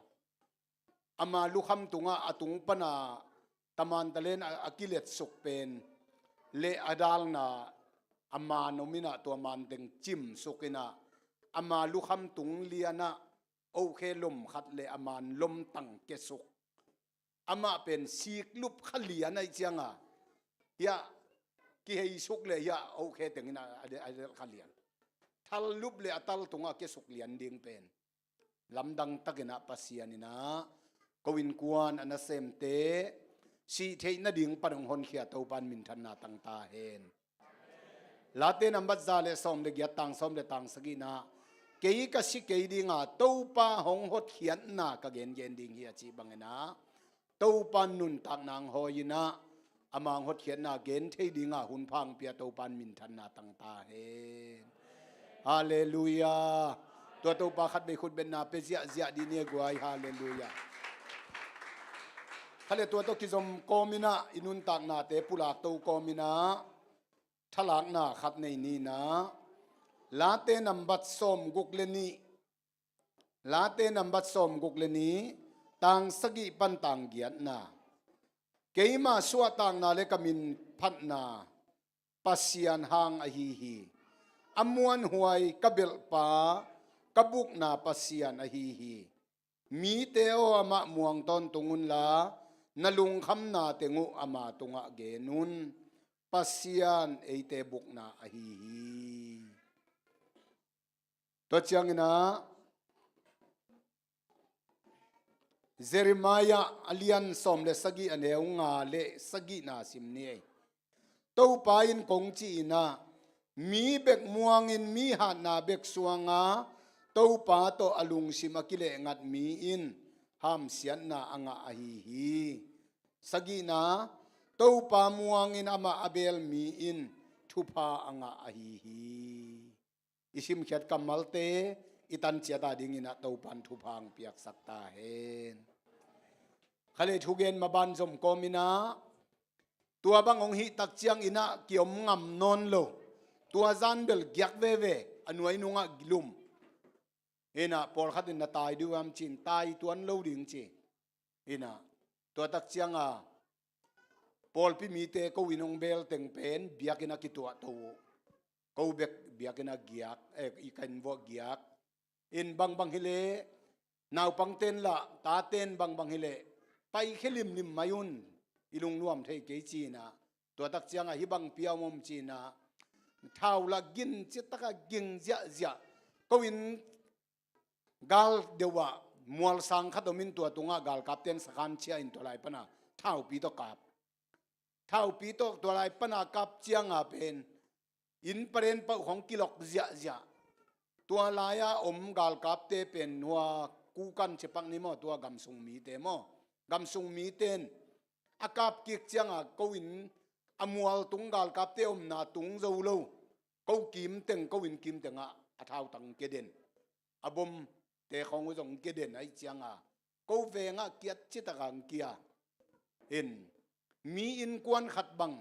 Ama lukham tungah a tung pana taman talen a, a kiletsuk pen le a dalna a man om inah tua man teng cimsuk inah ama lukham tung lianah ohkhe lom khat le a man lom tang kesuk. Amah pen siklup kha lian aih cianga hiah kiheisuk le hiah ohkhe teng inah a de- a delh kha lian. thal lup le a tal tungah a kiasuk lian ding pen lamdang takin ah Pasian in ah ko innkuan a nasemte sih theih nading pan hong honkhia Topa in minthanna tang ta hen. Late nambat za le sawm le giat, tang sawm le tang sagihna, kei ka si kei dinga Topa hong hotkhiatna ka gengen ding hi a cih bangin ah Topa in nuntakna hong hawi in ah ama hong hotkhiatna gen thei dinga hun pha hong pia Topa in minthanna tang ta hen. Halleluia. Tua Topa khat vei khut betna pia ziahziah dih ni e guai. Halleluia. Khat le tua tawh kizom kawmin ah i nuntaknate pulak to kawmin ah thalakna khat nei ni in ah, Late nambat sawm guk le nih, Late nambat sawm guk le nih, tang sagih pan tang giatna. Keima suahtakna le ka min phatna Pasian hang ahi hi. A muanhuai ka belhpa, ka bukna Pasian ahi hi. Mite aw, amah muang tawntung unla, na lungkhamna teng uh ama tungah gen un. Pasian eite bukna ahi hi. Tua ciangin ah Jeremiah a lian sawm le sagih, a neu nga le sagihna sim ni ei. Topa in kong ci in ah, mi bek muangin mi hatna bek suanga Topa tawh a lungsim a kilehngat mi in hamsiatna a ngah ahi hi. Sagihna, Topa muangin amah a beel mi in thupha a ngah ahi hi. I simkhiat kammalte i tanciat adingin ah Topa in thupha hong piaksak ta hen. Khat le thugen maban zom kawmin ah, tua bang hong hih tak ciangin ah kiom ngam nawn lo. Tua zan bel giak veve, a nuai nungah lum. In ah pawlkhat in na tai dih uh hiam ci-in, tai tuan lo ding ci. In ah tua tak cianga pawlpi mite ko inn hong beel teng pen biakinn ah kituahto uh. Ko bek biakinn ah giak, eh, i ka inn vuah giak. In bangbang hileh naupangte in lah, tate in bangbang hileh paikhia limlim mai un, i lungnuam thei kei ci-in ah. Tua tak cianga hih bang pia om om ci-in ah, thau lah gin citak a ging ziahziah. Ko inn gal deuh ah mualsang khat om in, tua tungah galkapte in sakhan ciah in tua lai pana thaupi tawh kap. Thaupi tawh tua lai pana kap cianga pen inn paden pau khong kilok ziahziah. Tua lai-a om galkapte pen hua kukan cepak ni maw, tua gamsung mite maw, gamsung mite in a kap kik cianga ko inn a mual tung, galkapte omna tung zo lo, ko kim teng, ko inn kim tengah a thautang kia den, a bomte khong uh zong kia den ahih cianga ko vengah kiat citak a hong kia. In mi innkuan khat bang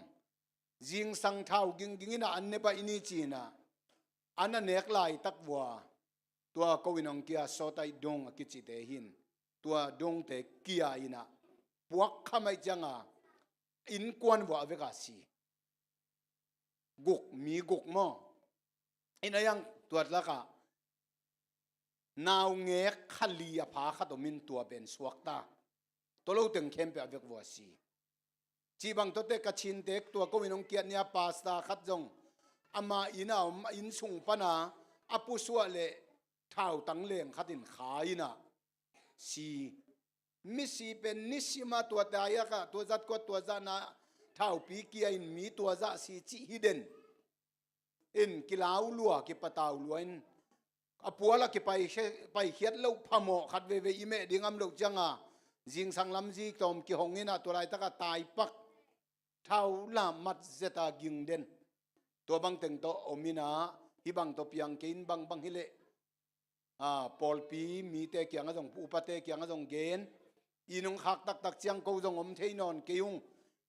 zingsang thau gingging in ah an ne baih ni ci-in ah an a nek laitak vua, tua ko inn hong kia sawtaih dong a kicite hi in, tua dongte kia in ah puak kham ahih cianga innkuan vuah vek a si. Guk, mi guk maw. In a yang tua lakah naungek kha li a pha khat om in, tua pen suakta. Tua lo teng khempeuh a vek vua si. Cih bang tawh teh Kachinte tua ko inn hong kiat ni-a pastor khat zong ama inn a om, a inn sung pana a pusuah leh thautang leng khat in kha in ah si. Misi pen nisima tua tai-a kah tua zat kuat tua zahna thaupi kia in mi tua zah si cih hi den. In kilau lua, kipatau lua in a pual a kipai, paikhiat loh phamawh khat veivei i meh ding om loh cianga zingsang lamzi tawm kihong in ah tua laitaka taipak thau la mat zeta ging den. Tua bang teng tawh om in ah hih bang tawh piang kei in, bangbang hileh a, pawlpi mite kiangah zong, upate kiangah zong gen, i nong khak taktak ciang ko zong om thei nawn kei ung,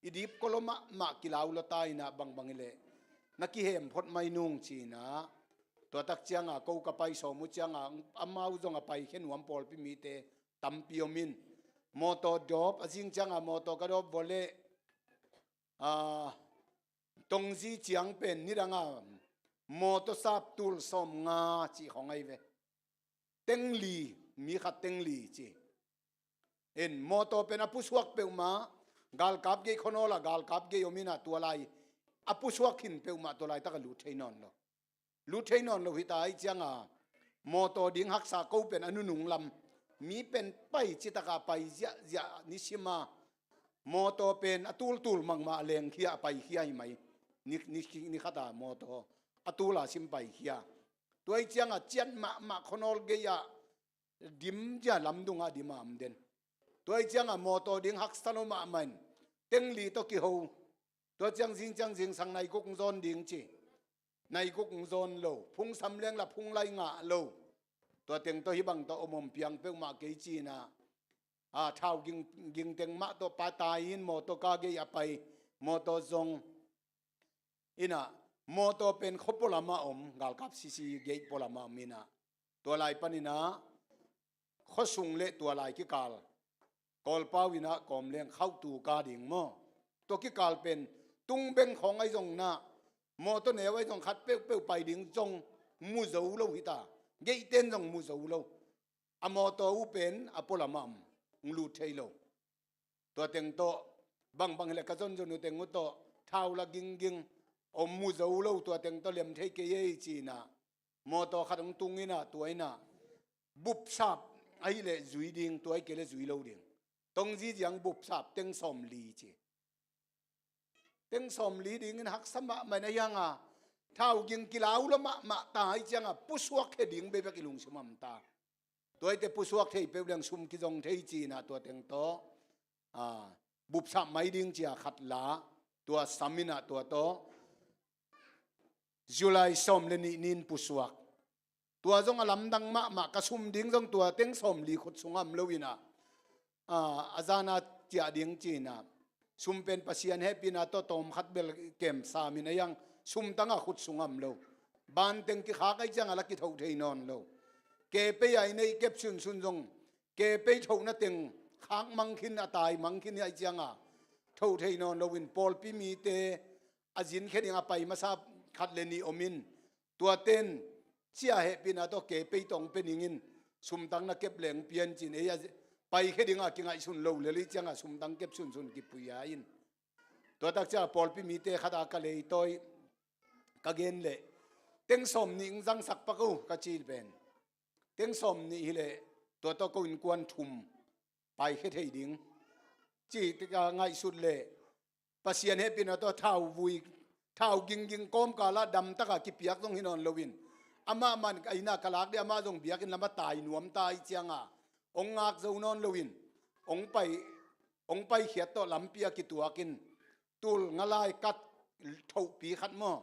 i dipkol aw mahmah, kilau lua ta in ah, bangbang hileh na kihem phot mai nung ci-in ah. Tua tak cianga ko ka pai sawm uh cianga amau zong a paikhia nuam pawlpi mite tampi om in, mawtaw dawp a zing cianga mawtaw ka dawp vua leh, a, Tongzi ciang pen nidanga mawtaw sap tul sawmnga cih khong ahi ve. Teng li, mi khat teng li ci. In mawtaw pen a pusuak peuhmah, galkap gei khonawla galkap gei om in ah tua lai a pusuak khin peuhmah tua laitaka lut thei nawn lo. lut thei nawn lo hi ta ahih cianga, mawtaw ding haksa ko pen a nunung lam, mi pen pai citaka pai ziahziah ni sima, mawtaw pen a tultul mangmah a lengkhia a paikhia hi mai. Ni, ni, ni khata mawtaw a tula sim paikhia. Tua ahih cianga ciat mahmah khuanawl gei-ah dim zia lamdungah dim a om den. Tua ahih cianga mawtaw ding haksa lo mahmah in tengli tawh kiho. Tua ciang zing ciang zingsang naiguk hong zawn ding ci. Naiguk hong zawn lo, phung sam leng la phung lai ngah lo. Tua teng tawh hih bang tawh om om piang peuhmah kei cinah, a, thau ging, ging teng mah tawh patai in mawtaw ka gei a pai, mawtaw zong. Inah, mawtaw pen khua pualamah om, galkap sisi gei pualamah om inah. Tua lai paninah khuasung le tua lai kikal, Kawlpau inah kawm leng khauhtu ka ding maw? Tua kikal pen tungbeng khawng ahi zong nah, mawtaw neu ahi zong khat peuhpeuh pai ding zong mu zo lo hi ta. Geihten zong mu zo lo. A mawtaw uh pen a pualamah om, hong lut thei lo. Tua teng tawh bangbang hileh ka zonzon uh teng uh tawh thau la gingging om mu zo lo, tua teng tawh lem thei kei ei cinah. Mawtaw khat hong tung inah tua inah bupsap ahileh zui ding, tua ahih kei leh zui lo ding. Tongzi ziang bupsap teng sawmli ci. Teng sawmli dingin haksa mahmah in a hianga thau ging kilau lo mahmah ta ahih cianga pusuak he ding bekbek i lungsim a om ta. Tua ahih teh pusuak thei peuh leng sum kizong thei cinah tua teng tawh, a, bupsap mai ding cia khat la, tua sam inah tua tawh July sawm le nih nin pusuak. Tua zong a lamdang mahmah, ka sum ding zong tua teng sawmli khut sungah om lo inah, a, a zana ciah ding cinah. Sum pen Pasian hehpihna tawh tawm khat bel kem samin a hiang sum tangah khut sungah om lo. Ban teng kikhak ahih cianga la kithoh thei nawn lo. Ke pei a i neih kep sunsun zong ke pei thohna teng khak mang khin, a tai mang khin hi ahih cianga thoh thei nawn loin pawlpi mite a zinkhia ding a pai masa khat le nih om in, tuaten cia hehpihna tawh ke pei tawh hong pia ningin sumtang na kep leng pian cin ei a paikhia dinga kingaihsun lo lel ahih cianga sumtang kep sunsun kipui a in. Tua tak cianga pawlpi mite khat a ka leitawi ka gen leh teng sawmnih hong zangsak pak o ka ci pen. Teng sawmnih hileh tua tawh ko innkuan thum paikhia thei ding ci tika ngaihsut leh Pasian hehpihna tawh thau vui, thau gingging kawmkalah damtaka kipiak zong hi nawn loin, amah man a innah ka lak dih, amah zong biakinn lamah tai nuam ta ahih cianga hong ngak zo nawn loin hong pai, hong paikhiat tawh lampi a kituakin tul ngalai kat thohpi khat maw,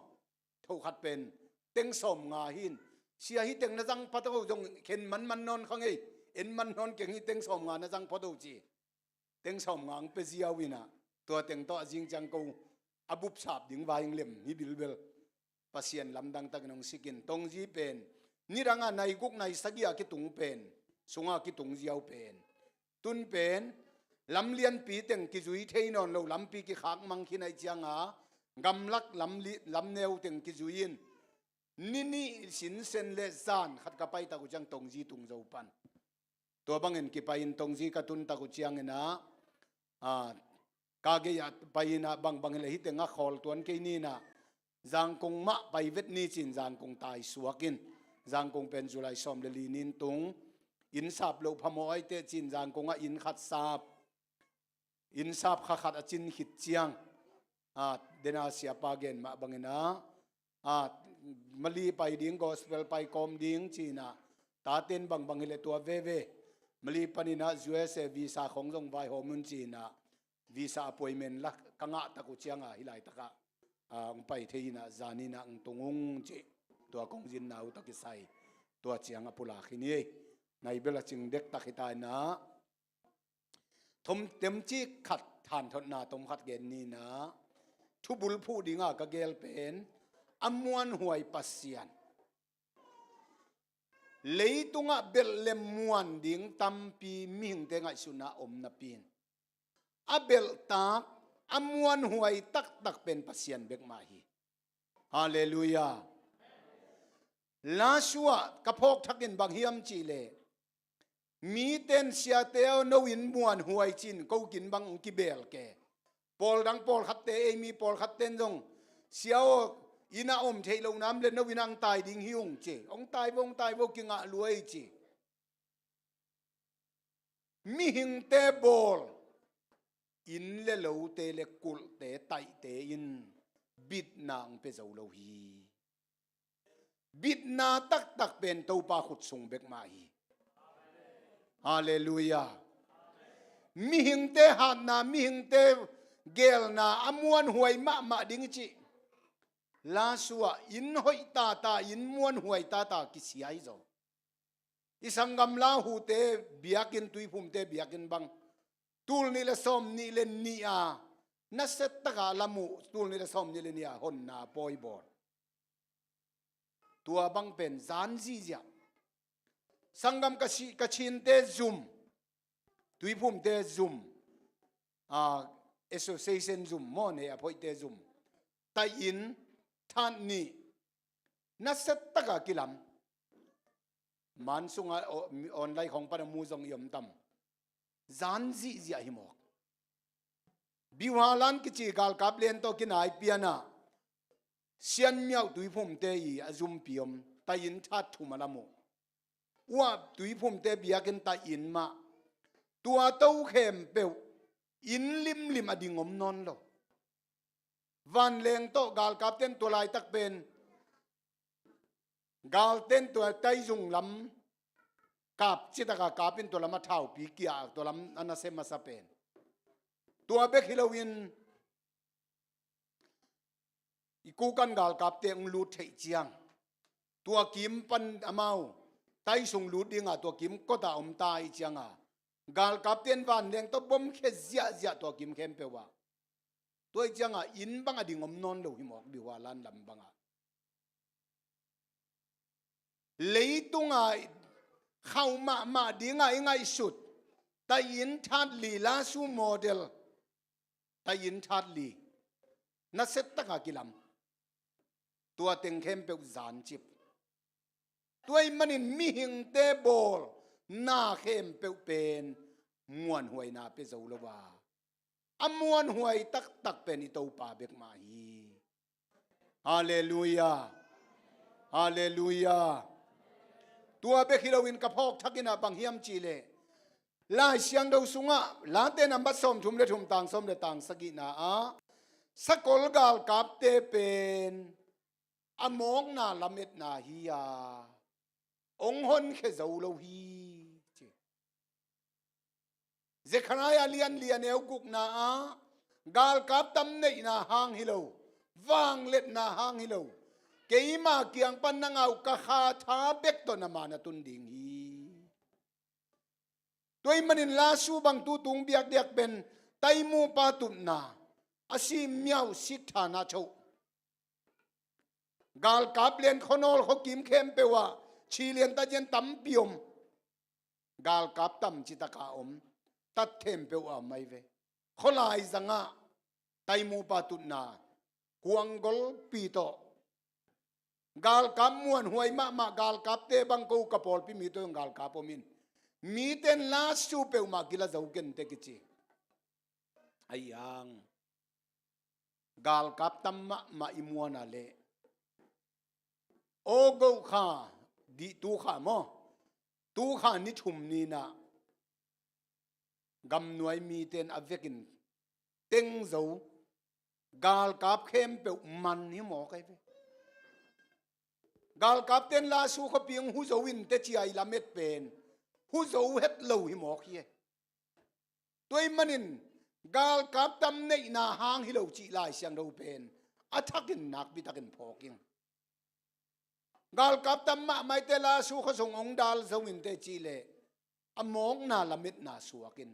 thoh khat pen teng sawmnga hi in, sia hih teng na zang phot o, zong khen manman nawn kha ngei, en man nawn keng, hih teng sawmnga na zang phot o ci. Teng sawmnga hong pia ziau inah tua teng tawh a zing ciang ko a bupsap ding vai hong lem hi bilbel. Pasian lamdang takin hong sikin Tongzi pen nidanga naiguk naisagih a kitung pen, sunga kitung ziau pen, tun pen lam lianpi teng kizui thei nawn lo, lampi kikhak mang khin ahih cianga gamlak lam li-, lam neu teng kizui in ni nih sinsen le zan khat ka paitak uh ciang Tongzi tung zo pan. Tua bangin kipai-in Tongzi ka tuntak uh cianginah, a, ka gei-ah pai-inah bangbang hileh hih tengah khawl tuan kei ninah Zangkong mah pai vet ni cin Zangkong taisuak in, Zangkong pen July sawm le li nin tung, innsap loh phamawh aiteh cin Zangkongah inn khat sap, innsap kha khat a cin khit ciang, a, dena siapa gen mah banginah, a, Mali pai ding, gospel pai kawm ding cinah, taten bangbang hileh tua veve Mali paninah U S A visa khong zong vaihawm un cinah, visa appointment la ka ngahtak uh cianga hih laitakah, a, hong pai thei inah zaninah hong tung ung cih tua kong zinna uh tawh kisai tua ciang a pulak hi ni. Nai bel a cing dektak hi ta inah, thom temcik khat, thanthotna tom khat gen ninah, thubul phuh dinga ka gel pen a muanhuai Pasian. Leitungah belh le muan ding tampi mihingte ngaihsutna om napi in, a belhtak, a muanhuai taktak pen Pasian bek mah hi. Halleluiah. Lasuah ka phawk thakin bang hiam cihleh, miten siate aw, no inn muanhuai cin ko kin bang hong kibel ke. Pawl dang pawlkhatte, ei mi pawlkhatten zong, sia aw, Inn ah om theih loh nam le no inn ah hong tai ding hi ung ci. Hong tai vo, hong tai vo, kingah luai ci. Mihingte bawl, inn le lote le kulhte taihte in bitna hong pia zo lo hi. Bitna taktak pen Topa khut sung bek mah hi. Halleluiah. Mihingte hatna, mihingte gelna a muanhuai mahmah ding i cih Lasuah inn hoih tata, inn muanhuai tata kisia hi zaw. I sanggam Lahute biakinn, Tuiphumte biakinn bang tul nih le sawm nih le nih a nasia taka lam uh, tul nih le sawm nih le nih a honna pawi bawl. Tua bang pen zan zihziah. Sanggam Kachi-, Kachinte zum, Tuiphumte zum, a, association zum maw, nei a phoihte zum, tai-in that nih nasia taka kilam. Man sunga o-, online khong pan a mu zong i om tam. Zan zihziah hi mawk. Biuhalan kici galkap len tawh kinai pianah Sianmiauh Tuiphumte i a zumpi om, tai-in that thum a lam uh. Uah Tuiphumte biakinn tai-in mah tua to khempeuh inn limlim a ding om nawn lo. Vanleng tawh galkapten tua laitak pen galten tua taizung lam kap citaka kapin tua lam a thaupi kia tua lam a nasia masa pen. Tua bek hi loin i kukan galkapte hong lut theih ciang tua kim pan amau taisung lut dinga tua kim kota om ta i cianga galkapten vanleng tawh bomkhia ziahziah tua kim khempeuh ah. Tua i cianga inn bang a ding om nawn lo hi mawk, Biuhalan lam bangah. Leitunga khauh mahmah dinga i ngaihsut tai-in that li, Lasu model tai-in that li nasia taka kilam. Tua teng khempeuh zancip. Tua i manin mihingte bawl na khempeuh pen muanhuaina pia zo lo a, a muanhuai taktak pen i Topa bek mah hi. Halleluiah. Halleluiah. Tua bek hi loin ka phawk thakin ah bang hiam cihleh Lai Siangtho sungah Late nambat sawmthum le thum tang sawm le tang sagihna ah sakol galkapte pen a mawkna lametna hi a, hong honkhia zo lo hi ci. Zekhariah lian li a neu gukna ah galkap tam neihna hang hi lo, vangliatna hang hi lo, keima kiang pan na ngah uh ka kha tha bek tawh na ma na tun ding hi. Tua i manin Lasu bang tu tung biakdiak pen taimupa tutna a si miau sik thana choh. Galkap lian khuanawl khuakim khempeuh ah chi lian ta cian tampi om. Galkap tam citaka om. Tat khempeuh a om mai ve. Khualai zangah taimupa tutna kuanggolpi tawh galkap muanhuai mahmah galkapte bang ko ka pawlpi mi tawh galkap om in miten Lasu peuhmah kila zo kente kici. Ai ang galkap tam mahmah i muana leh August kha dih tu kha maw? Tu kha ni thum ninah gamnuai miten a vekin teng zo galkap khempeuh man hi mawk ai ve. Galkapten Lasu khuapi hong hu zo in teci a i lamet pen hu zo het lo hi mawk hi e. Tua i manin galkap tam neihna hang hi lo cih Lai Siangtho pen a thakin nakpi takin phawk ing. Galkap tam mahmah i te Lasu khuasung hong dal zo in teci leh a mawkna lametna suak in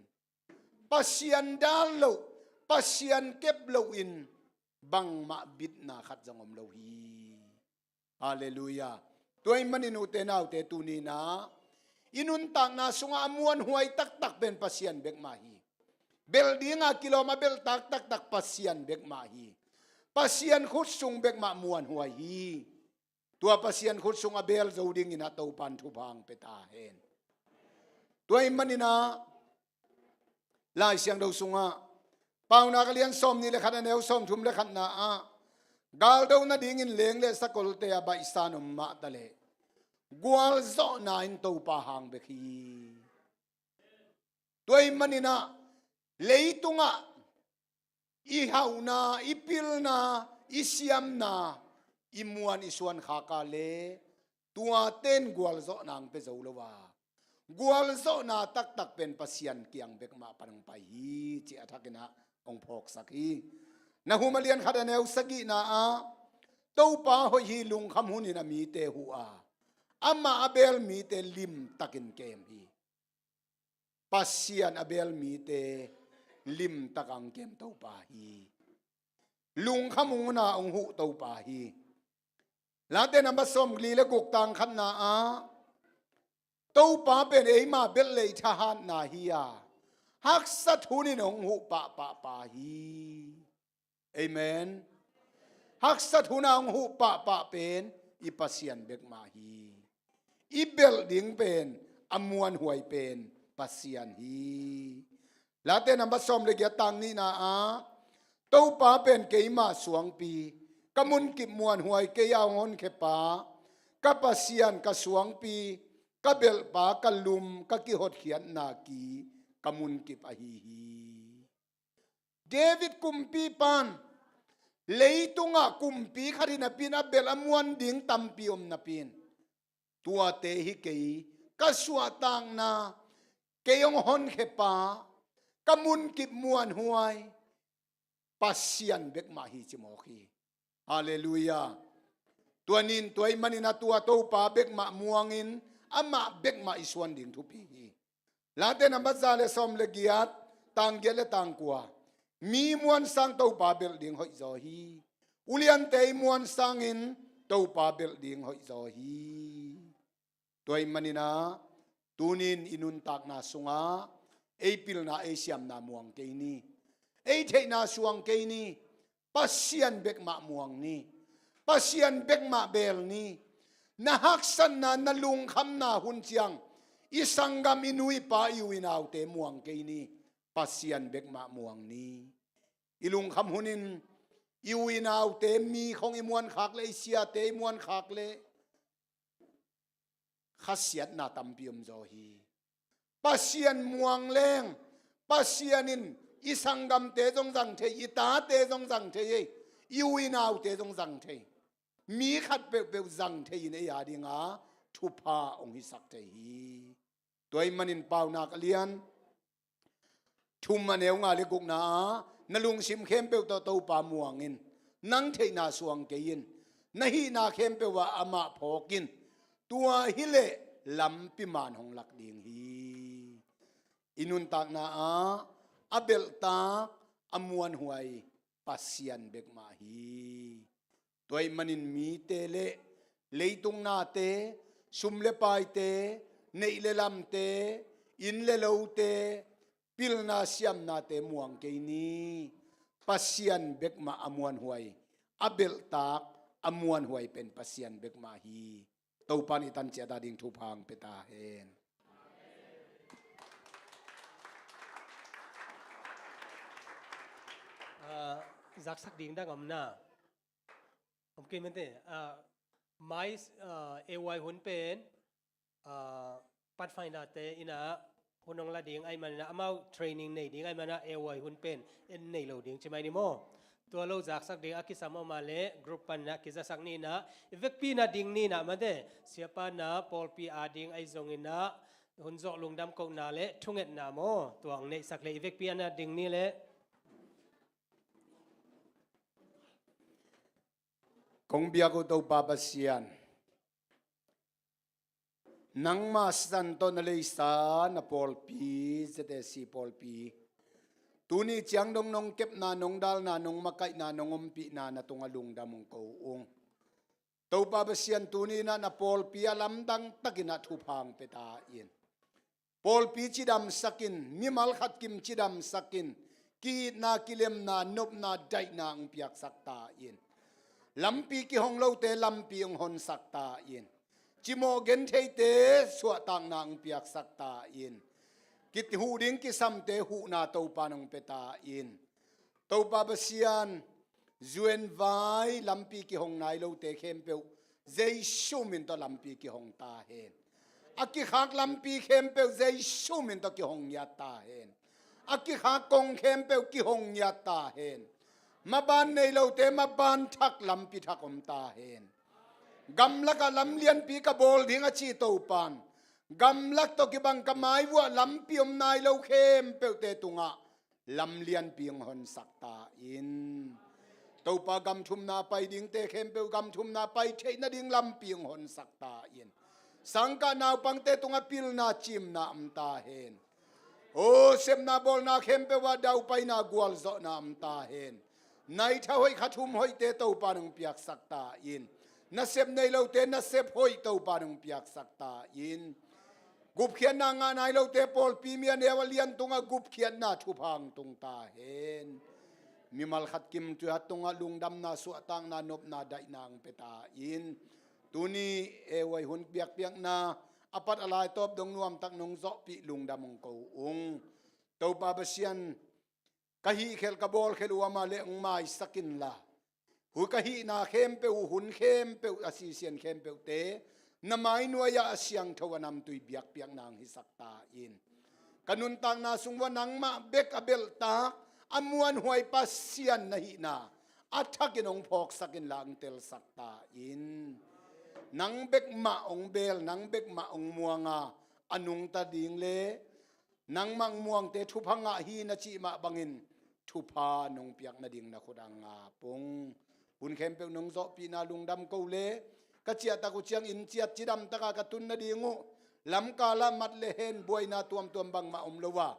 Pasian dal loh, Pasian kep loh in bangmah bitna khat zong om lo hi. Halleluiah. Tua i manin ute naute tuninah i nuntakna sungah a muanhuai taktak pen Pasian bek mah hi. Belh dinga kilawm a belhtak taktak Pasian bek mah hi. Pasian khut sung bek mah muanhuai hi. Tua Pasian khut sung a beel zo dingin a Topan thupha hong pia ta hen. Tua i maninah Lai Siangtho sungah Paunak a lian sawm nih le khat a neu sawm thum le khatna ah Galdo nadingin leng le sakolte a baihsa in om mah taleh, gualzawhna in Topa hang bek hi. Tua ahih manin ah, leitungah i hauhna, i pilna, i siamna, i muan i suan khak a leh, tuate in gualzawhna hong pia zo lo a, gualzawhna taktak pen Pasian kiang bek mah pan hong pai hi, ci a thakin ah hong phawksak hi. Nahum a lian khat a neu sagihna ah, Topa hoih hi, lungkham hunin a mite huh a, amah a beel mite limtakin kem hi. Pasian a beel mite limtak a hong kem Topa hi. Lungkham hong un a hong huh Topa hi. Late namba sawmli le guk, tang khatna ah, Topa pen eima belh le i thahatna hi a, haksat hunin hong huh pahpah pa hi. Amen. Haksat hun a hong huh pahpah pen i Pasian bek mah hi. I belh ding pen, a muanhuai pen Pasian hi. Late namba sawm le giat, tang nihna ah, Topa pen keima suangpi, ka munkip muanhuai, kei a hong honkhiapa, ka Pasian, ka suangpi, ka belhpa, ka lum, ka kihotkhiatna ki, ka munkip ahi hi. David kumpipa in, leitungah kumpi khat hi napi in, a belh a muan ding tampi om napi in, tuate hi kei, ka suahtakna, kei hong honkhiapa, ka munkip muanhuai Pasian bek mah hi, ci mawk hi. Halleluiah. Tua ni in, tua ahih manin a, tua Topa bek mah muangin, amah bek mah i suan ding thupi hi. Late namba za le sawm le giat, tang giat le tang kua, mi muansang Topa belh ding hoihzaw hi. Uliante i muansangin Topa belh ding hoihzaw hi. Tua ahih manin a, tuni in i nuntakna sungah ei pilna, ei siamna muang kei ni. Ei theihna suang kei ni. Pasian bek mah muang ni. Pasian bek mah beel ni. Na haksatna, na lungkhamna hun ciang, i sanggam, i nu i pa, i u i naute muang kei ni. Pasian bek mah muang ni. I lungkham hunin i u i naute, mi khong i muankhak leh, i siate i muankhak leh, khasiatna tampi omzaw hi. Pasian muang leng, Pasian in i sanggamte zong zang thei, i tate zong zang thei, i u i naute zong zang thei, mi khat peuhpeuh zang thei in ei a dinga thupha hong hisak thei hi. Tua ahih manin Paunak a lian thum a neu nga le gukna ah, na lungsim khempeuh tawh Topa muang in, nang theihna suang kei in, na hihna khempeuh ah amah phawk in, tua hileh lampi man hong lak ding hi. I nuntakna ah a belhtak, a muanhuai Pasian bek mah hi. Tua ahih manin mite le leitung nate, sum le paite, neih le lamte, inn le lote, pilna siamnate muang kei ni. Pasian bek mah a muanhuai, a belhtak, a muanhuai pen Pasian bek mah hi. Topa in i tan ciat a ding thupha hong pia ta hen. Ah, zaksak ding dang om na. Om kei mente, ah, mai, ah, A Y hun pen, ah, Pathfinder te in a hun hong la ding ahih manin a, amau training nei ding ahih manin a, A Y hun pen en nei lo ding ci mai ni maw. Tua lo zaksak ding a kisam om a leh group panin a kizasak ni in a, i vekpi in a ding ni in a mate, siapa in a pawlpi a ding ahi zongin a, hun zawh lungdam kohna le thungetna maw, tua hong neihsak leh i vekpi in a ding ni leh. Kong biak uh Topa Pasian, nangma sisan tawh na leisa na pawlpi, Z A C pawlpi, tuni ciang dong nong kepna, nong dalna, nong makaihna, nong ompihna na tungah lungdam hong ko ung. Topa Pasian, tuni in a na pawlpi a lamdang takin a thupha hong pia ta in. Pawlpi cidamsak in, mimal khat kim cidamsak in, ki-itna, kilemna, nopna, daihna hong piaksak ta in. Lampi kihong lote lampi hong honsak ta in. Cimawh gentheite suahtakna hong piaksak ta in. Kihuh ding kisamte huhna Topa in hong pia ta in. Topa Pasian, U N vai lampi kihong nai lote khempeuh Jesu min tawh lampi kihong ta hen. A kikhak lampi khempeuh Jesu min tawh kihong ngiat ta hen. A kikhak kong khempeuh kihong ngiat ta hen. Maban nei lote maban thak lampi thak om ta hen. Gamlakah lam lianpi ka bawl ding a ci Topan, gamlak tawh kibang ka mai vuah lampi om nai lo khempeuhte tungah lam lianpi hong honsak ta in. Topa, gam thumna pai dingte khempeuh gam thumna pai theih nading lampi hong honsak ta in. Sangkah naupangte tungah pilna cimna om ta hen. O, sepna bawlna khempeuh ah daupaina gualzawhna om ta hen. Nai tha hoih kha thum hoihte Topa nong piaksak ta in. Nasep nei lote nasep hoih Topa nong piaksak ta in. Gupkhiatna ngah nai lote pawlpi mi a neu a lian tungah gupkhiatna thupha hong tung ta hen. Mimal khat kim tua tungah lungdamna, suahtakna, nopna, daihna hong pia ta in. Tuni e huai hun biakpiakna a pat a lai tawp dong nuamtak nong zawhpih lungdam hong ko ung. Topa Pasian, ka hihkhelh ka bawlkhelh uh amah leh hong maisak inla, hu ka hihna khempeuh uh, hun khempeuh, a sisian khempeuhte na mainuai-ah a siangtho a namtui biakpiakna hong hisak ta in. Ka nuntakna sung uah nangmah bek a belhtak a muanhuai Pasian na hihna a thakin hong phawksak inla hong telsak ta in. Nang bek mah hong bel, nang bek mah hong muanga a nungta ding le nangmah hong muangte thupha ngah hi na cih mah bangin thupha nong piak nading na khut ah hong ap ung. Hun khempeuh nong zawhpihna lungdam ko le ka ciahtak uh ciang inn ciat cidamtaka ka tun nading uh, lamkalah mat le hen buaina tuamtuam bangmah om lo a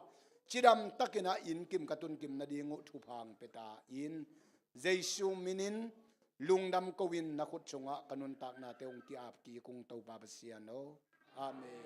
cidamtakin ah innkim ka tunkim nading uh thupha hong pia ta in. Jesu minin lungdam ko in na khut sungah ka nuntaknate hong ki-ap kik ung Topa Pasian aw. Amen.